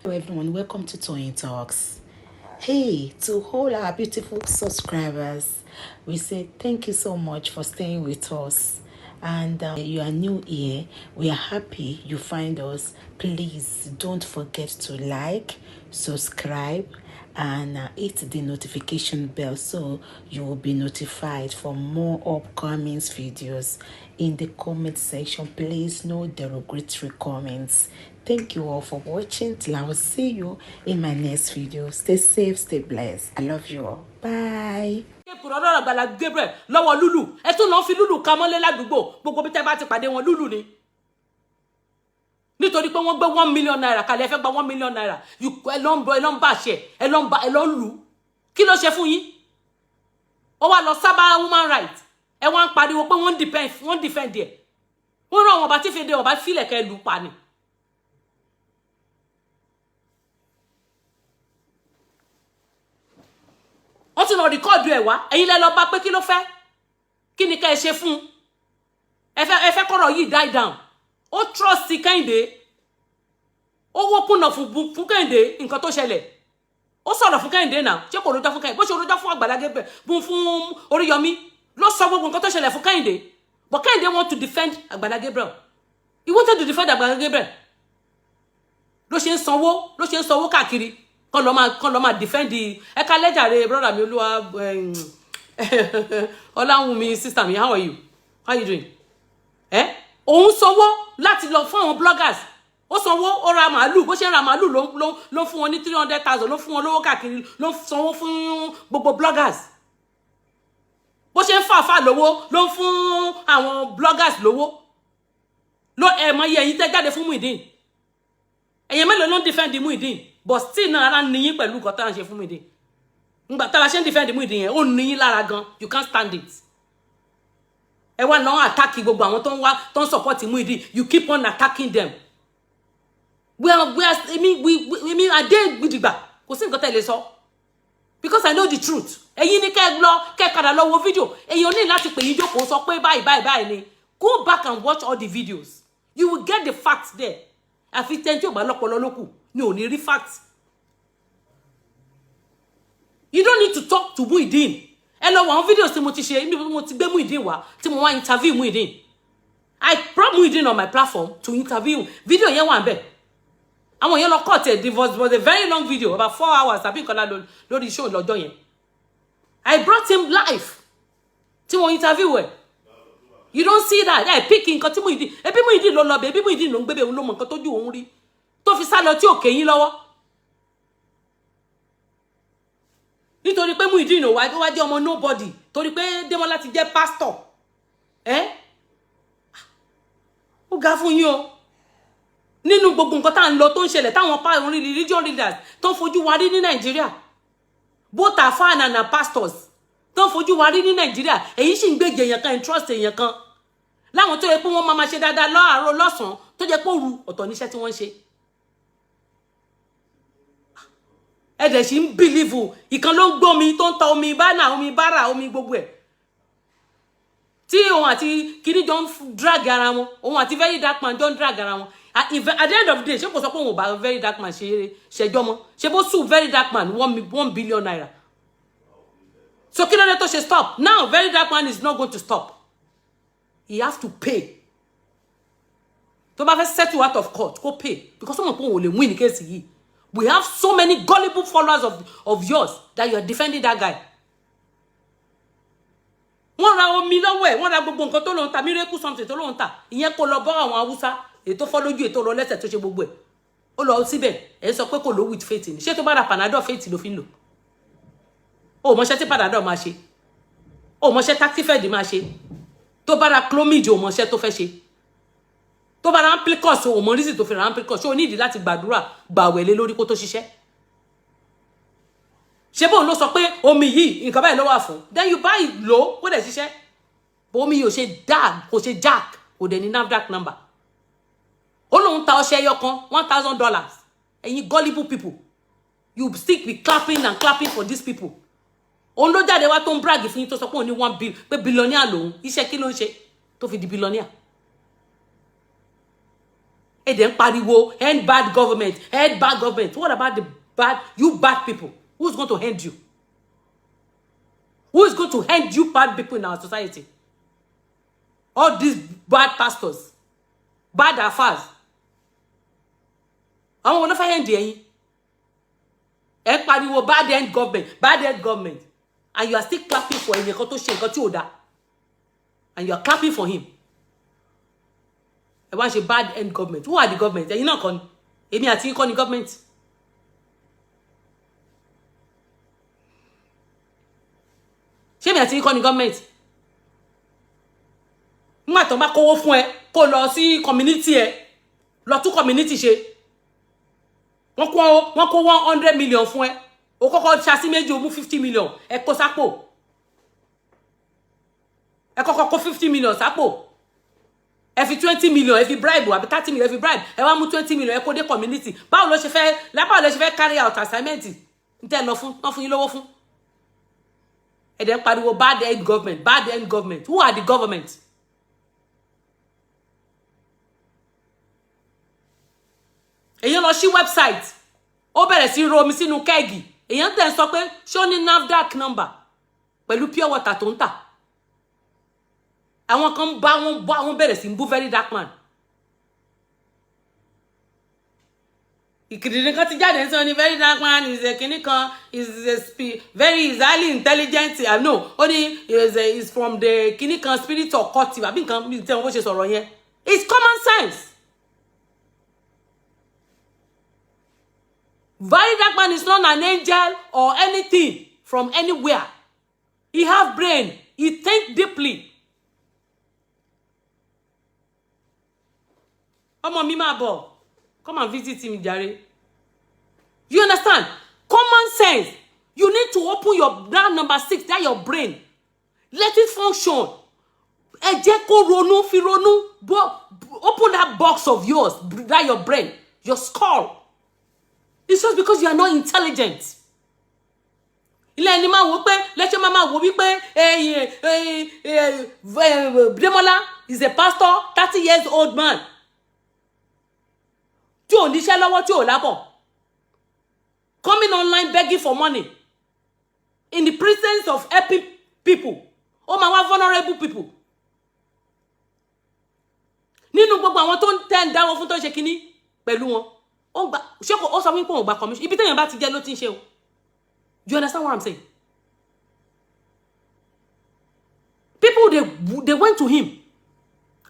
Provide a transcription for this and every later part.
Hello everyone, welcome to Toyeen Talks. Hey, to all our beautiful subscribers, we say thank you so much for staying with us. And you are new here, we are happy you find us. Please don't forget to like, subscribe, and hit the notification bell so you will be notified for more upcoming videos. In the comment section, please, no derogatory comments. Thank you all for watching. Till I will see you in my next video. Stay safe, stay blessed. I love you all. Bye. Kúrò lọ́rọ̀ Àgbàlá Gabriel lọ́wọ́ lúlù. Ẹ tún lọ́ọ́ fi lúlù ka mọ́lé ládùúgbò gbogbo bí tẹ́ bá ti pàdé wọn, lúlù ni, nítorí pé wọ́n gbé ₦1 million kalẹ̀. Ẹ fẹ́ gba ₦1 million, ẹ lọ ń bọ, ẹ lọ ń bàṣẹ, ẹ lọ ń ba, ẹ lọ ń lù ú. Kí ló ṣe fún yín? Ó wá lọ sábà human right. Ẹ wá ń pariwo pé wọ́n defend ẹ̀. Wọ́n rán àwọn ọba tí fèdè ọba fílẹ̀ kẹ́ lù pa ni. Wọ́n tún lọ record ẹ̀ wá. Ẹ̀yin lẹ lọ bá pé kí ló fẹ́, kí ni ká ẹ ṣe fún un? Ẹ fẹ́ kọ́rọ̀ yìí die down. Ó trust Kẹ́hìndé, ó wó kùnà fún Kẹ́hìndé. Nǹkan tó ṣẹlẹ̀, ó sọ̀rọ̀ fún Kẹ́hìndé náà. Ṣé kò rojọ́ fún Kẹ́hìndé? Bó ṣe rojọ́ fún Àgbàlá Gabriel, fún Oríyọmí, ló sọ gbogbo nǹkan tó ṣẹlẹ̀ fún Kẹ́hìndé. But Kẹ́hìndé want to defend Àgbàlá Gabriel. He wanted to defend Àgbàlá Gabriel. Ló ṣe ń sanwó káàkiri kán lọ máa defend. Ẹ ká lẹ́jàre, brother mi, olúwa ọláwùnmi, sister mi, how are you? How you doing? Ẹ òun sanwó láti lọ fún àwọn bloggers. Ó sanwó, ó ra màálù. Bó ṣe ń ra màálù ló fún wọn ní 300,000, ló fún wọn lówó káàkiri, ló sanwó fún gbogbo bloggers. Bó ṣe ń fàáfà lówó, ló ń fún àwọn bloggers lówó. Ló ẹ mọ iye ẹ̀yin tẹ́ jáde fún Muyideen. Ẹ̀yin mélòó ló ń defend Muyideen? But still náà, ara níyín pẹ̀lú nǹkan tá à ń ṣe fún Muyideen. Ngbà tá a ṣe ń defend Muyideen yẹn, ó níyín lára gan. You can't stand it. Ẹ wá lọ́wọ́ attack gbogbo àwọn tó ń wá, tó ń support Muyideen. You keep on attacking them. We are èmi adé gidigba. Kò sí nǹkan tẹ́ lè sọ because I know the truth. Ẹ̀yin ní kẹ́ lọ, kẹ́ padà lọ wo fídíò. Èyàn ní láti pè yín jókòó sọ pé báyìí báyìí báyìí ni. Go back and watch all the videos, you will get the facts there. Àfi tẹ́ni tí ò bá lọ́pọlọ lókù ni ò ní rí facts. You don't need to talk to Muyideen. Ẹ lọ wo àwọn videos tí mo ti ṣe níbi mo ti gbé Muyideen wá, tí mo wá interview Muyideen. I brought Muyideen on my platform to interview. Video yẹn wà ń bẹ̀. Àwọn èèyàn lọ cut it. It was a very long video, about 4 hours àbí nǹkan lá lórí show lọ́jọ́ yẹn. I brought him live tí wọ́n interview ẹ̀. You don't see that. Ẹ pick nǹkan tí Muyideen, ebi Muyideen ló lọ bẹ, ebi Muyideen ló ń gbé bẹ. Òun ló mọ nǹkan tójú òun rí tó fi sá lọ tí ò kéyín lọ́wọ́, nítorí pé Muyideen ò wá wá jẹ́ ọmọ nobody, torí pé Démọ́lá ti jẹ́ pastor. Ẹ́ ó ga fún yín o. Nínú gbogbo nǹkan tá à ń lọ, tó ń ṣẹlẹ̀, táwọn pa religion leaders tó ń fojú wa rí ní Nàìjíríà, both àfáà and pastors tó ń fojú wa rí ní Nàìjíríà, èyí sì ń gbèjè èèyàn kan, trust èèyàn kan, láwọn tó yẹ pé wọ́n máa ma ṣe dáadáa lọ́àárọ̀, lọ́sàn-án, tó jẹ́ pé òru ọ̀tọ̀ níṣẹ́ tí wọ́n ń ṣe. Ẹ dẹ̀ sì ń believe. Ìkan ló ń gbómi, tó ń ta omi bánà, omi bára, omi gbogbo ẹ̀, tí òun àti kíní jọ ń drag ara wọn. Òun àti Very Dark Man jọ ń drag ara wọn. At the end of the day, ṣé kò sọ pé òun ò bá Very Dark Man ṣe ṣẹjọ́ mọ́? Ṣé bó sue Very Dark Man ₦1 billion? So kí ló dé tó ṣe stop? Now Very Dark Man is not going to stop. He have to pay. Tó bá fẹ́ settle out of court, kó pay, because ó mọ̀ pé òun ò lè win case yìí. We have so many gullible followers of yours that you are defending that guy. Wọ́n ra omi lọ́wọ́ ẹ̀, wọ́n ra gbogbo nǹkan tó lóun ta, miracle something tó lóun ta. Ìyẹn kó lọ bọ́ àwọn Haúsá, èyí tó fọ́ lójú, èyí tó lọ lẹ́sẹ̀, tó ṣe gbogbo ẹ̀, ó lọ síbẹ̀. Ẹ̀ sọ pé kò ló with faith ni. Ṣé tó bá ra Panadol, faith ló fi ń lò? Ó mọṣẹ́ tí Panadol máa ṣe, ó mọṣẹ́ Actifed máa ṣe. Tó bá ra Clomid, ó mọṣẹ́ tó fẹ́ ṣe. Tó bá ra Amplicus, ó mọ reason tó fi ra Amplicus. Ṣé o nídìí láti gbàdúrà, gbàwẹ̀ lé lórí kó tó ṣiṣẹ́? Ṣé bóun ló sọ pé omi yìí, nǹkan báyìí ló wà fún? Then you buy, lò kó dẹ̀ ṣiṣẹ́. Bó omi yìí ò ṣe dag, kò ṣe jack, kò dẹ̀ ní NAFDAC number. Ó lóun ta ọṣẹ ẹyọ kan $1,000. Ẹ̀yin gullible people, you still be clapping and clapping for these people. Òun ló jáde wá tó ń brag fún yín, tó sọ pé òun ní one bill, pé billionaire lòun. Iṣẹ́ kí ló ń ṣe tó fi di billionaire? Ẹ dẹ̀ ń pariwo, "End bad government, end bad government." What about the bad, you bad people? Who's going to end you? Who is going to end you bad people in our society? All these bad pastors, bad affairs, àwọn wo ló fẹ́ end ẹ̀yin? Ẹ ń pariwo bad end government, bad end government, and you are still clapping for ẹnìkan tó ṣe nǹkan tí ò dáa, and you are clapping for him. Ẹ wá ń ṣe bad end government. Who are the government? Ẹ̀yin náà kọ́ ni? Èmi àti yín kọ́ ni government? Ṣé èmi àti yín kọ́ ni government? Nígbà tó ń bá kówó fún ẹ kó lọ sí community, ẹ lọ tún community ṣe, wọ́n kó 100 million fún ẹ, o kọ́kọ́ ṣasí méjì, o mú 50 million, ẹ kó sápò. Ẹ kọ́kọ́ kó 50 million sápò, ẹ fi 20 million, ẹ fi bribe, àbí 30 million, ẹ fi bribe, ẹ wá mú 20 million, ẹ kó dé community. Báwo ló ṣe fẹ́ lábáwo ló ṣe fẹ́ carry out assignment n tẹ́ lọ fún wọ́n fún yín lówó fún? Ẹ dẹ̀ ń pariwo bad end government, bad end government. Who are the government? Èyàn lọ sí website, ó bẹ̀rẹ̀ sí ro omi sínú keg. Èyàn tẹ̀ ń sọ pé ṣé ó ní NAFDAC number pẹ̀lú pure water tó ń tà? Àwọn kan bá wọn bá wọn bẹ̀rẹ̀ sí ń bú Very Dark Man. Ìkìrìrì kan ti jáde ń sọ ní Very Dark Man is a kìnnì kan, is a very, is highly intelligent. I know ó ní is from the kìnnì kan spirit of cultive àbí nǹkan bí tí wọn bó ṣe sọ̀rọ̀ yẹn. It's common sense. Very Dark Man is not an angel or anything from anywhere. He have brain. He think deeply. Ọmọ mi, máa bọ̀. Come and visit him jàre. You understand? Common sense. You need to open your that number six, that your brain. Let it function. Ẹ jẹ́ kó ronú, fi ronú. Open that box of yours, that your brain, your skull. It's just because you are not intelligent. Ilé ẹni máa wò pé lẹ́sẹ̀ máa wò wípé Demola is a pastor, 30 years old man tí ò níṣẹ́ lọ́wọ́, tí ò lábọ̀, coming online begging for money in the presence of helping people. Ó máa wá vulnerable people nínú gbogbo àwọn tó ń tẹ́ ń dáwọ́ fún, tó ń ṣe kínní pẹ̀lú wọn. Ó gba, ṣé kò ó sọ fún mi pé òun gba commission? Ibi téèyàn bá ti jẹ́ ló ti ń ṣe o. You understand what I'm saying? People, they went to him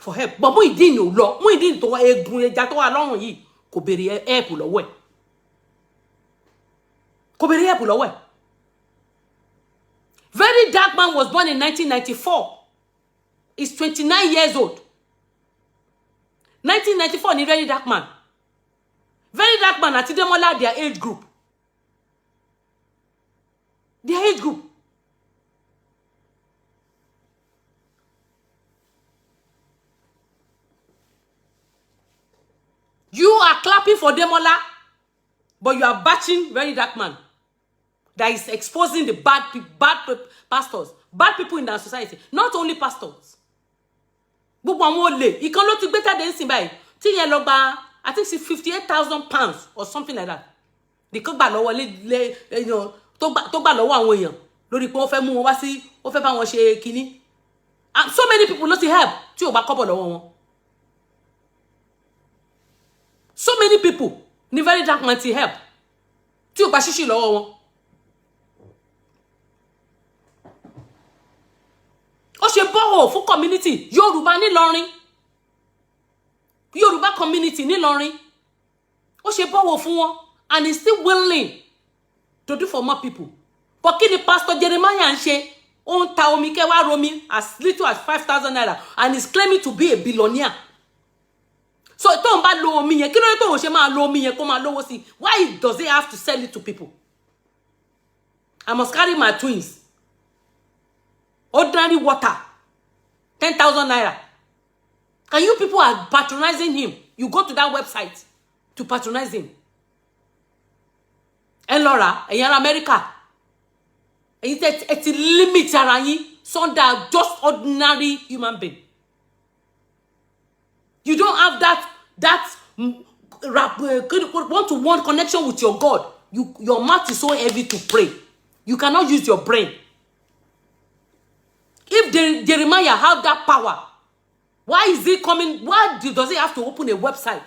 for help, but Muyideen ò lọ. Muyideen tó wá egun ẹja tó wà lọ́rùn yìí, kò béèrè help lọ́wọ́ ẹ̀, kò béèrè help lọ́wọ́ ẹ̀. Very Dark Man was born in 1994. He's 29 years old. 1994 ni Very Dark Man. Very Dark Man àti Demola, their age group, their age group. You are clapping for Demola, but you are bashing Very Dark Man that is exposing the bad pastors, bad people in our society. Not only pastors, gbogbo àwọn olè. Ìkan ló ti gbé jáde ń sìn báyìí tí yẹn lọ gba, I think say £58,000 or something like that, nìkan gbà lọ́wọ́ lé èèyàn tó gbà lọ́wọ́ àwọn èèyàn lórí pé wọ́n fẹ́ mú wọn wá sí, ó fẹ́ bá wọn ṣe kínní. And so many people ló ti help tí ò bá kọ́bọ̀ lọ́wọ́ wọn. So many people ní Very Dark Man ti help tí ò bá ṣíṣì lọ́wọ́ wọn. Ó ṣe borehole fún community Yorùbá nílọrin, Yorùbá community nílọrin. Ó ṣe borehole fún wọn and he's still willing to do for more people. But kí ni Pastor Jeremiah ń ṣe? Ó ń ta omi kẹwàá romi as little as ₦5,000 and he's claiming to be a billionaire. So tóun bá lo omi yẹn, kí ló dé tóun ṣe máa lo omi yẹn kó máa lówó sí? Why does he have to sell it to people? "I must carry my twins." Ordinary water, ₦10,000, and you people are patronizing him. You go to that website to patronize him. Ẹ lọ rà. Ẹ̀yin ará Amẹ́ríkà, ẹ̀yin tẹ́ ẹ ti limit ara yín under just ordinary human being, you don't have that one to one connection with your God, your mouth is so heavy to pray. You cannot use your brain. If Jeremiah have that power, why is he coming? Why does he have to open a website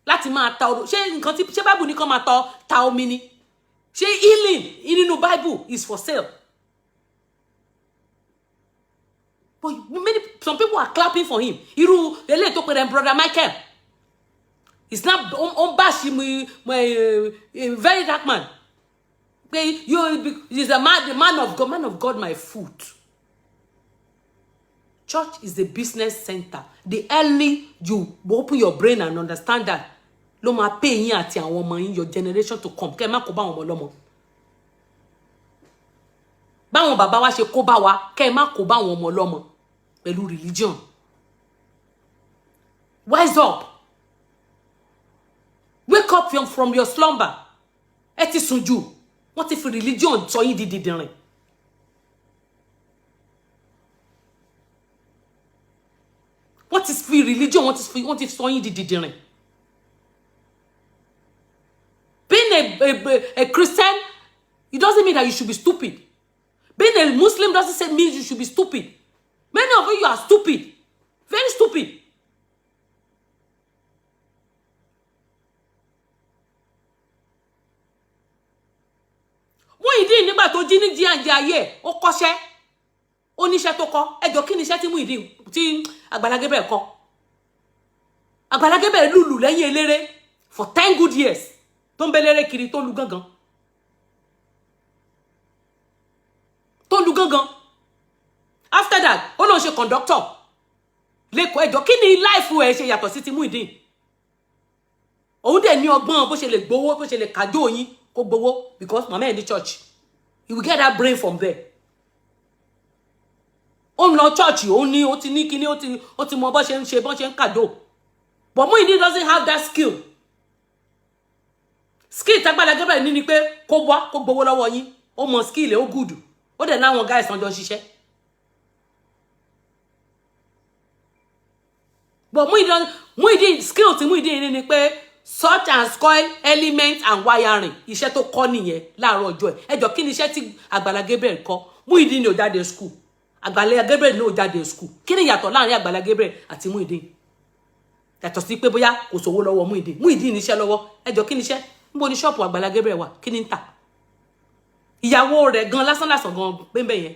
láti máa ta ọdún? Ṣé nǹkan tí, ṣé Bible ní kàn máa ta omi ni? Ṣé healing nínú Bible is for sale? But some people are clapping for him. Irú eléyìí tó pèrè Brother Michael, it's not on bash him, very dark man, pé you is a man, the man of God. Man of God, my foot. Church is a business center. The early you open your brain and understand that, ló máa pay yín àti àwọn ọmọ yín, your generation to come. Kẹ́ ẹ má kó bá àwọn ọmọ ọlọ́mọ báwọn bàbá wa ṣe kó bá wa. Kẹ́ ẹ má kó bá àwọn ọmọ ọlọ́mọ pẹ̀lú religion. Wise up, wake up from your slumber. Ẹ ti sùn jù. Wọ́n ti fi religion sọ yín di dìndìnrìn. Wọ́n ti fi religion, wọ́n ti sọ yín di dìndìnrìn. Being a Christian, it doesn't mean that you should be stupid. Being a Muslim doesn't mean you should be stupid. Many of you are stupid, very stupid. Muyideen nígbà tó jí ní jíàǹjẹ ayé ẹ̀, ó kọ́ṣẹ́, ó níṣẹ́ tó kọ́. Ẹjọ́, kí ni iṣẹ́ tí Muyideen, tí Àgbàlá Gabriel kọ́? Àgbàlá Gabriel lùlù lẹ́yìn eléré for 10 good years, tó ń bẹ eléré kiri, tó lu gángan, tó lu gángan. After that, ó lóun ṣe conductor lẹ́kọ̀ọ́. Ẹjọ́, kí ni life ẹ̀ ṣe yàtọ̀ sí ti Muyideen? Òun dẹ̀ ní ọgbọ́n bó ṣe lè gbowó, bó ṣe lè kájọ yín kó gbowó, because mama ẹ̀ ní church. You will get that brain from there. Ó ń lọ church, ó ní, ó ti ní kíní, ó ti mọ bó ṣe ń ṣe, bó ṣe ń kàdó. But Muyideen doesn't have that skill. Skill tágbàlá Gabriel ní ni pé kó wá kó gbowó lọ́wọ́ yín. Ó mọ skill ẹ̀, ó good, ó dẹ̀ láwọn guys tán jọ ń ṣiṣẹ́. But Muyideen, skill tí Muyideen ní ni pé such and coil element and wiring. Iṣẹ́ tó kọ́ nìyẹn láàárọ̀ ọjọ́ ẹ̀. Ẹjọ́, kí ni iṣẹ́ tí Àgbàlá Gabriel kọ́? Muyideen ni ò jáde school, Àgbàlá Gabriel ní ò jáde school. Kí ni ìyàtọ̀ láàrin Àgbàlá Gabriel àti Muyideen, yàtọ̀ sí pé bóyá kò sówó lọ́wọ́ Muyideen? Muyideen níṣẹ́ lọ́wọ́. Ẹjọ́, kí ni iṣẹ́? Níbo ni ṣọ́ọ̀pù Àgbàlá Gabriel wà? Kí ni ń tà? Ìyàwó rẹ̀ gan lásán lásán gan pẹ́ńbẹ́ yẹn,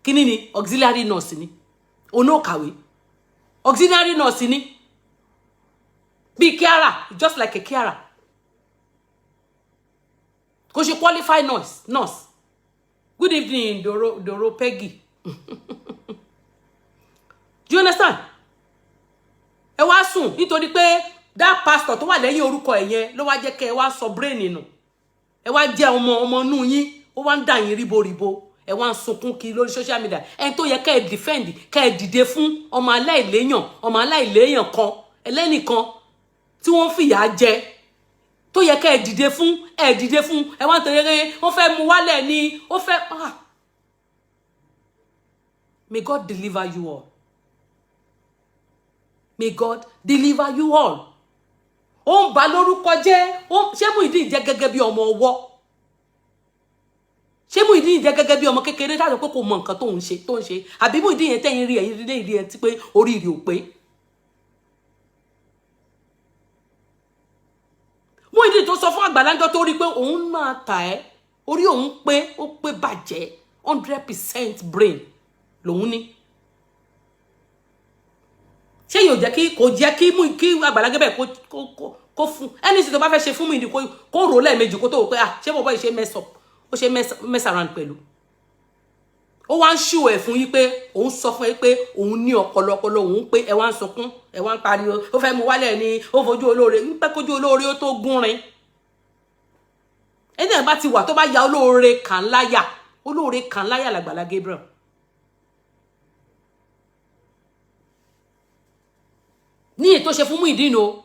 kí ni auxiliary nurse ni. Òun náà kàwé, auxiliary nurse ni, bíi carer, just like a carer. Kò ṣe qualified nurse. Good evening, Doro, Doro Peggy. Do you understand? Ẹ wá sùn nítorí pé that pastor tó wà lẹ́yìn orúkọ ẹ̀ yẹn ló wá jẹ́ kẹ́ ẹ wá sọ brain nù. Ẹ wá jẹ́ ọmọ ọmọ inú yín, ó wá ń dà yín ríboríbo. Ẹ wá ń sunkún kiri lórí social media. Ẹni tó yẹ kẹ́ ẹ defend, kẹ́ ẹ dìde fún, ọmọ aláìléèyàn, ọmọ aláìléèyàn kan, ẹlẹ́nìkan tí wọ́n fìyà jẹ, tó yẹ kẹ́ ẹ dìde fún, ẹ dìde fún. Ẹ wá ń tẹ̀lé wọ́n fẹ́ mú wálẹ̀ ni ó fẹ́. Ah, may God deliver you all. May God deliver you all. Ó ń bà lórúkọ jẹ́. Ṣé Muyideen jẹ́ gẹ́gẹ́ bí ọmọ ọwọ́? Ṣé Muyideen jẹ́ gẹ́gẹ́ bí ọmọ kékeré táwọn pé kò mọ nǹkan tó ń ṣe, tó ń ṣe? Àbí Muyideen yẹn tẹ́yìn rí, ẹ̀yìn rí rí ẹ̀ tí pé orí rẹ̀ ò pé? Muyideen tó sọ fún Àgbàlá tó rí pé òun máa tà ẹ́, orí òun pé, ó pé bàjẹ́, 100% brain lòun ní. Ṣé yóò jẹ́ kí kò jẹ́ kí mú kí Àgbàlá Gabriel kó fún ẹni tí tó bá fẹ́ ṣe fún Muyideen, kó rò lẹ́ẹ̀mejì kó tó wò pé, ah, ṣé bọ̀bọ̀ yìí ṣe mess up, ó ṣe mess around pẹ̀lú. Ó wá ń ṣù ẹ̀ fún yín pé òun sọ fún yín pé òun ní ọpọlọ, ọpọlọ òun pé. Ẹ wá ń sunkún, ẹ wá ń pariwo, ó fẹ́ mú wálẹ̀ ni, ó fojú olóore ń pẹ́, kójú olóore ó tó gúnrin. Ẹni ẹ̀ bá ti wà tó bá ya olóore kàn láyà, olóore kàn láyà l'Àgbàlá Gabriel. Ní ètò ṣe fún Muyideen o,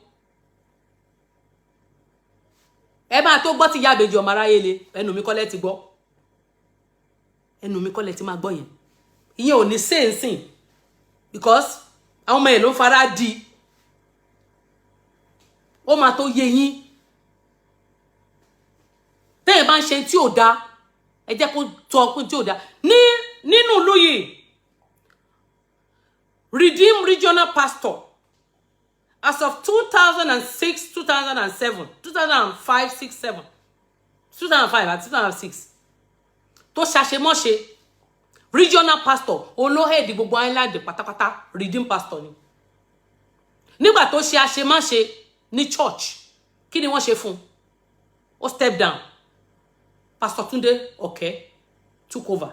ẹ máa tó gbọ́ ti ìyá àbèjì ọmọ aráyé le. Ẹnu mi kọ́lẹ́ ti gbọ́, ẹnu mi kọ́lẹ́ ti máa gbọ́ yẹn. Ìyẹn ò ní sẹ́ǹsìn, because àwọn ọmọ ẹ̀ ló ń fara di. Ó máa tó yé yín. Téèyàn bá ń ṣe tí ò dáa, ẹ jẹ́ kó tọ́ pé tí ò dáa ní nínú ìlú yìí. Redeem regional pastor as of 2006, 2007, 2005, 6, 7, 2005 àti 2006 tó ṣàṣemọ́ṣe, regional pastor olóhèdì gbogbo island pátápátá, Redeem pastor ni. Nígbà tó ṣe àṣemáṣe ní church, kí ni wọ́n ṣe fún un? Ó step down. Pastor Túndé Ọ̀kẹ́ took over.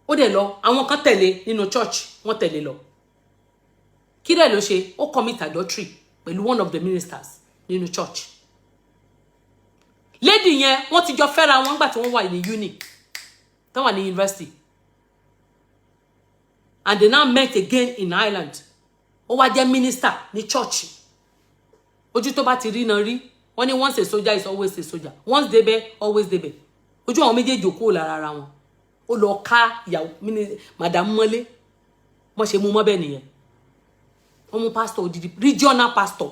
Ó dẹ̀ lọ, àwọn kan tẹ̀lé nínú church, wọ́n tẹ̀lé lọ. Kí dẹ̀ ló ṣe? Ó commit adultery pẹ̀lú one of the ministers nínú church. Lady yẹn, wọ́n ti jọ fẹ́ra wọn nígbà tí wọ́n wà ní uni, tó wà ní university, and they now met again in Ireland. Ó wá jẹ́ minister ní church. Ojú tó bá ti rí náà rí, wọ́n ní once a soldier is always a soldier, once débẹ̀, always débẹ̀. Ojú àwọn méjèèjì ò kúrò lára ara wọn. Ó lọ ká ìyàwó madam mọ́lé. Wọ́n ṣe mú mọ́ bẹ́ẹ̀ nìyẹn. Wọ́n mú pastor odidi, regional pastor.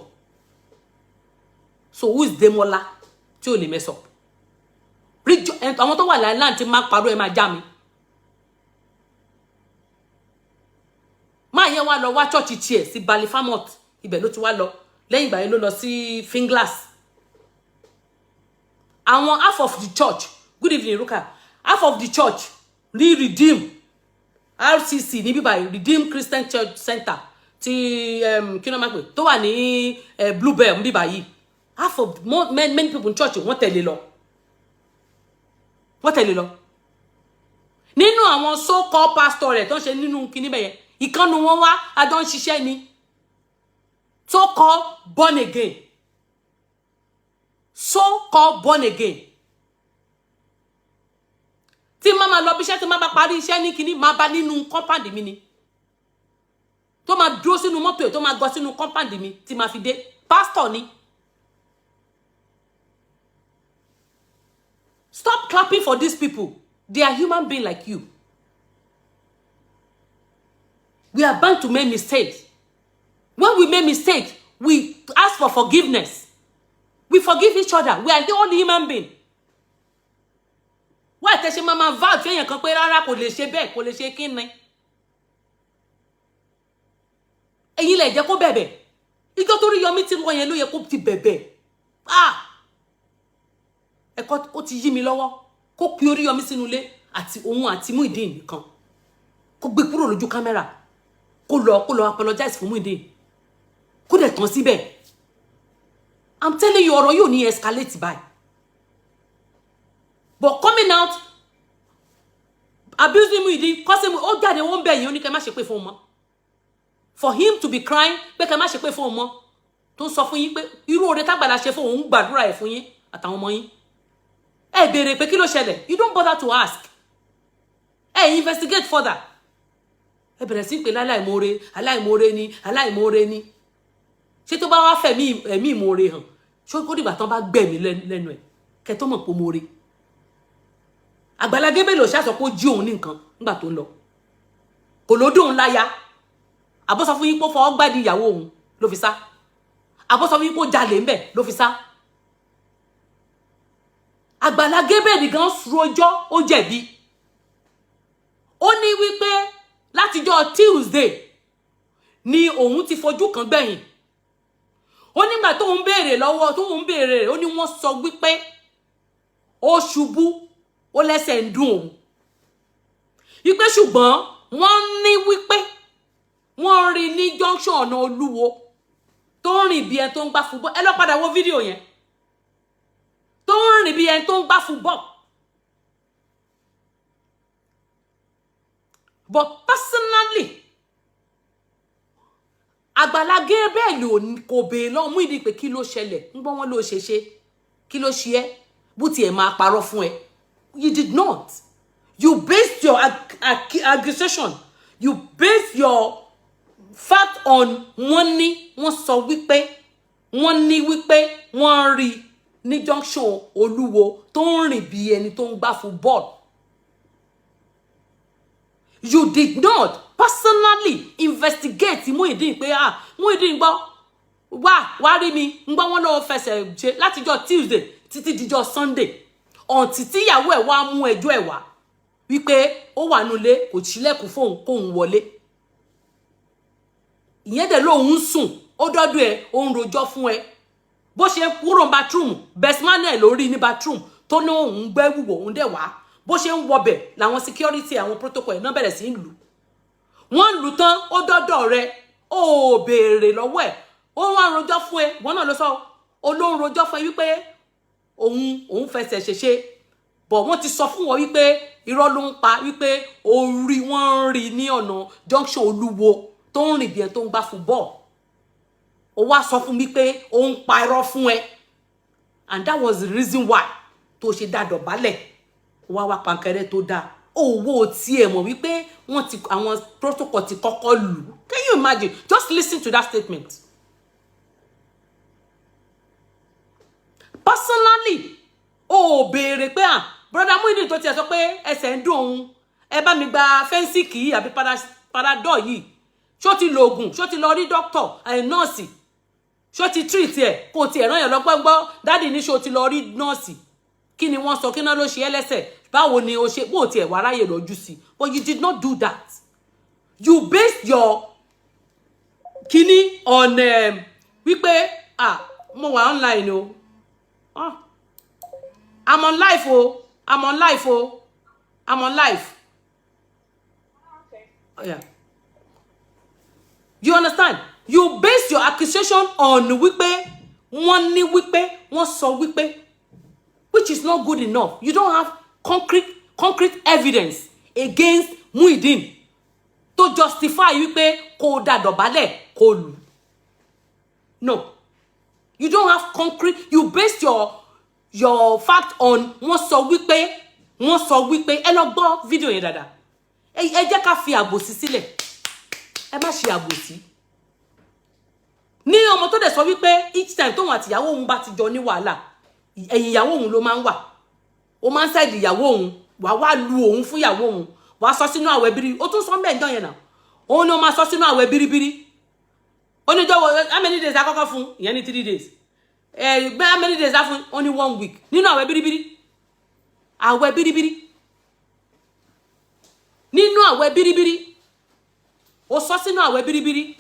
So who is Demola tí ò lè mess up? Àwọn tó wà láìláǹ tí máa parọ́, ẹ máa já mi. Máa yẹn wá lọ wá church tiẹ̀ sí Balifamot. Ibẹ̀ ló ti wá lọ. Lẹ́yìn ìgbà yẹn ló lọ sí Finglas. Àwọn half of the church, good evening Ruka, half of the church ní Redeem RCC ní bíbáyìí, Redeem Christian Church Center ti kí ló máa pè tó wà ní Bluebell ní bíbáyìí, half of more, many, many people in church, wọ́n tẹ̀lé lọ, wọ́n tẹ̀lé lọ. Nínú àwọn so called pastor rẹ̀ tó ń ṣe nínú kinní bẹ̀yẹn, ìkànnù wọn wá àjọ ń ṣiṣẹ́ ni, so called born again, so called born again. Tí má máa lọ bí iṣẹ́, tí má bá parí iṣẹ́ ní kinní, máa bá nínú compound mi ni, tó máa dúró sínú mọ́tò ẹ̀, tó máa gọ sínú compound mi tí máa fi dé. Pastor ni. Stop clapping for these people. They are human beings like you. We are bound to make mistakes. When we make mistakes, we ask for forgiveness. We forgive each other. We are the only human being. Why tẹ ṣe máa máa vouch fẹ́yàn kan pé rárá, kò lè ṣe bẹ́ẹ̀, kò lè ṣe kí ni? Ẹ̀yin lẹ jẹ́ kó bẹ̀bẹ̀. Ijọ́ tó rí Yọmí tí wọ́n yẹn ló yẹ kó ti bẹ̀bẹ̀. Ah! Ẹ̀kọ́ ó ti yí mi lọ́wọ́. Kó pe Oríyọmí sínú ilé àti òun àti Muyideen nìkan. Kó gbé kúrò lójú kámẹ́rà. Kó lọ apologize fún Muyideen. Kó dẹ̀ tán síbẹ̀. I'm telling you, ọ̀rọ̀ yóò ní escalate báyìí. But coming out abusing Muyideen, causing, ó jáde, wọ́n bẹ̀ yín, ó ní kẹ́ má ṣe pé fún un mọ́. For him to be crying pé kẹ́ má ṣe pé fún un mọ́, tó ń sọ fún yín pé irú oore tágbàlá ṣe fún òun, gbàdúrà ẹ̀ fún yín àtàwọn ọmọ yín. Ẹ béèrè pé kí ló ṣẹlẹ̀. You don't bother to ask. Ẹ investigate further. Ẹ bẹ̀rẹ̀ sí pé aláìmoore, aláìmoore ni, aláìmoore ni. Ṣé tó bá wá fẹ̀mí ẹ̀mí ìmoore hàn, ṣé kó dìgbà tán bá gbẹ̀mí lẹ́nu ẹ̀ kẹ́ tó mọ̀ pé moore? Àgbàlá Gabriel ṣàṣọ pé ó jí òun ní nǹkan nígbà tó ń lọ, kò ló dóun láya. Àbọ̀ sọ fún yín pé ó fọwọ́ gbádìí ìyàwó òun ló fi sá. Àbọ̀ sọ fún yín pé ó jalè ńbẹ̀ ló fi sá. Àgbàlá Gabriel gan rojọ́, ó jẹ̀bi. Ó ní wípé látijọ́ Tuesday ni òun ti fojú kan gbẹ̀yìn. Ó nígbà tóun béèrè lọ́wọ́, tóun béèrè rẹ̀, ó ní wọ́n sọ wípé ó ṣubú, ó lẹ́sẹ̀ ń dùn òun, wípé ṣùgbọ́n wọ́n ní wípé wọ́n rí ní junction ọ̀nà Olúwo tó ń rìn bí ẹni tó ń gbá football. Ẹ lọ padà wo fídíò yẹn, tó ń rìn bí ẹni tó ń gbá football. But personally, Àgbàlá Gabriel kò béèrè lọ́wọ́ Muyideen pé kí ló ṣẹlẹ̀, ń gbọ́ wọn ló ṣe ṣe, kí ló ṣe ẹ́, bó tiẹ̀ máa parọ́ fún ẹ. You did not. You based your accusation, you based your fact on wọ́n ní, wọ́n sọ wípé, wọ́n ní wípé wọ́n rí ní junction Olúwo tó ń rìn bí ẹni tó ń gbá football. You did not personally investigate Muyideen pé, ah, Muyideen gbọ́ Wá wá rí mi ń gbọ́. Wọ́n lọ́wọ́ fẹsẹ̀ ṣe látijọ́ Tuesday títí dijọ́ Sunday, ọ̀ǹtí tíyàwó ẹ̀ wá mú ẹjọ́ ẹ̀ wá wípé ó wà nulẹ̀, kò sílẹ̀kùn fóun kóun wọlé. Ìyẹn dẹ̀ lóun ń sùn, ó dọ́dọ̀ ẹ̀, ó ń rojọ́ fún ẹ. Bó ṣe kúrò ní bathroom, bestman ẹ̀ lórí ní bathroom tó ní òun gbẹ́ wùwọ̀, òun dẹ̀ wá. Bó ṣe ń wọbẹ̀ làwọn security, àwọn protocol ẹ̀ náà bẹ̀rẹ̀ sí í lù. Wọ́n lù tán, ó dọ́dọ̀ rẹ̀, ó béèrè lọ́wọ́ ẹ̀, ó wá ń rojọ́ fún ẹ. Wọ́n náà ló sọ, ó ló ń rojọ́ fún ẹ wípé òun fẹsẹ̀ ṣèṣe bọ̀. Wọ́n ti sọ fún wọn wípé irọ́ ló ń pa, wípé orí wọ́n ń rí ní ọ̀nà junction Olúwo tó ń rìn bí ẹ tó ń gbá football. Ó wá sọ fún mi pé ó ń pa irọ́ fún ẹ, and that was the reason why tó ṣe dá dọ̀bálẹ̀ wá wá pankẹrẹ tó dáa. Owó tiẹ̀ mọ̀ wípé wọ́n ti, àwọn protocol ti kọ́kọ́ lù. Can you imagine? Just listen to that statement. Personally, o ò béèrè pé, à, brother Muyideen tó tiẹ̀ sọ pé ẹsẹ̀ ń dùn òun, ẹ bá mi gba Phensic yìí àbí Panadol yìí, ṣó ti lo oògùn, ṣó ti lọ rí doctor ẹ̀, nọ́ọ̀sì, ṣó ti treat ẹ̀, kò tiẹ̀ rán yàn lọ́gbọ́ngbọ́. Daddy ní ṣó ti lọ rí nọ́ọ̀sì, kí ni wọ́n sọ, kí náà ló ṣe é lẹ́sẹ̀, báwo ni o ṣe bó tiẹ̀ wá ráyè lọ́jú sí? But you did not do that. You based your kíní on wípé, ah, mo wà online o, ah, I'm on live o, I'm on live o, I'm on live. Okay. Oh, yeah. You understand? You base your accusation on wípé wọ́n ní, wípé wọ́n sọ wípé, which is not good enough. You don't have concrete evidence against Muyideen to justify wípé kó dá dọ̀bálẹ̀, kó lù. No, you don't have concrete. You base your fact on wọ́n sọ wípé, wọ́n sọ wípé. Ẹ lọ gbọ́ fídíò yẹn dáadáa. Ẹ jẹ́ ká fi àbòsí sílẹ̀, ẹ má ṣe àbòsí. Ní ọmọ tó dẹ̀ sọ wípé each time tóun àti ìyàwó òun bá ti jọ ní wàhálà, ẹ̀yìn ìyàwó òun ló máa ń wà, ó máa ń side ìyàwó òun, wàá wá lu òun fún ìyàwó òun, wàá sọ sínú àwẹ̀ bírí. Ó tún sọ mẹ́ẹ̀ẹ́dọ́ yẹn náà, òun ni ó máa sọ sínú àwẹ̀ bíríbírí. Ó ní jọ̀wọ́, how many days akọ́kọ́ fún ìyẹn? Ní 3 days. Ẹ bẹ́ẹ̀, how many days á fún? Ó ní one week nínú àwẹ̀ bíríbírí, àwẹ̀ bíríbírí, nínú àwẹ̀ bíríbírí. Ó sọ sínú àwẹ̀ bíríbírí.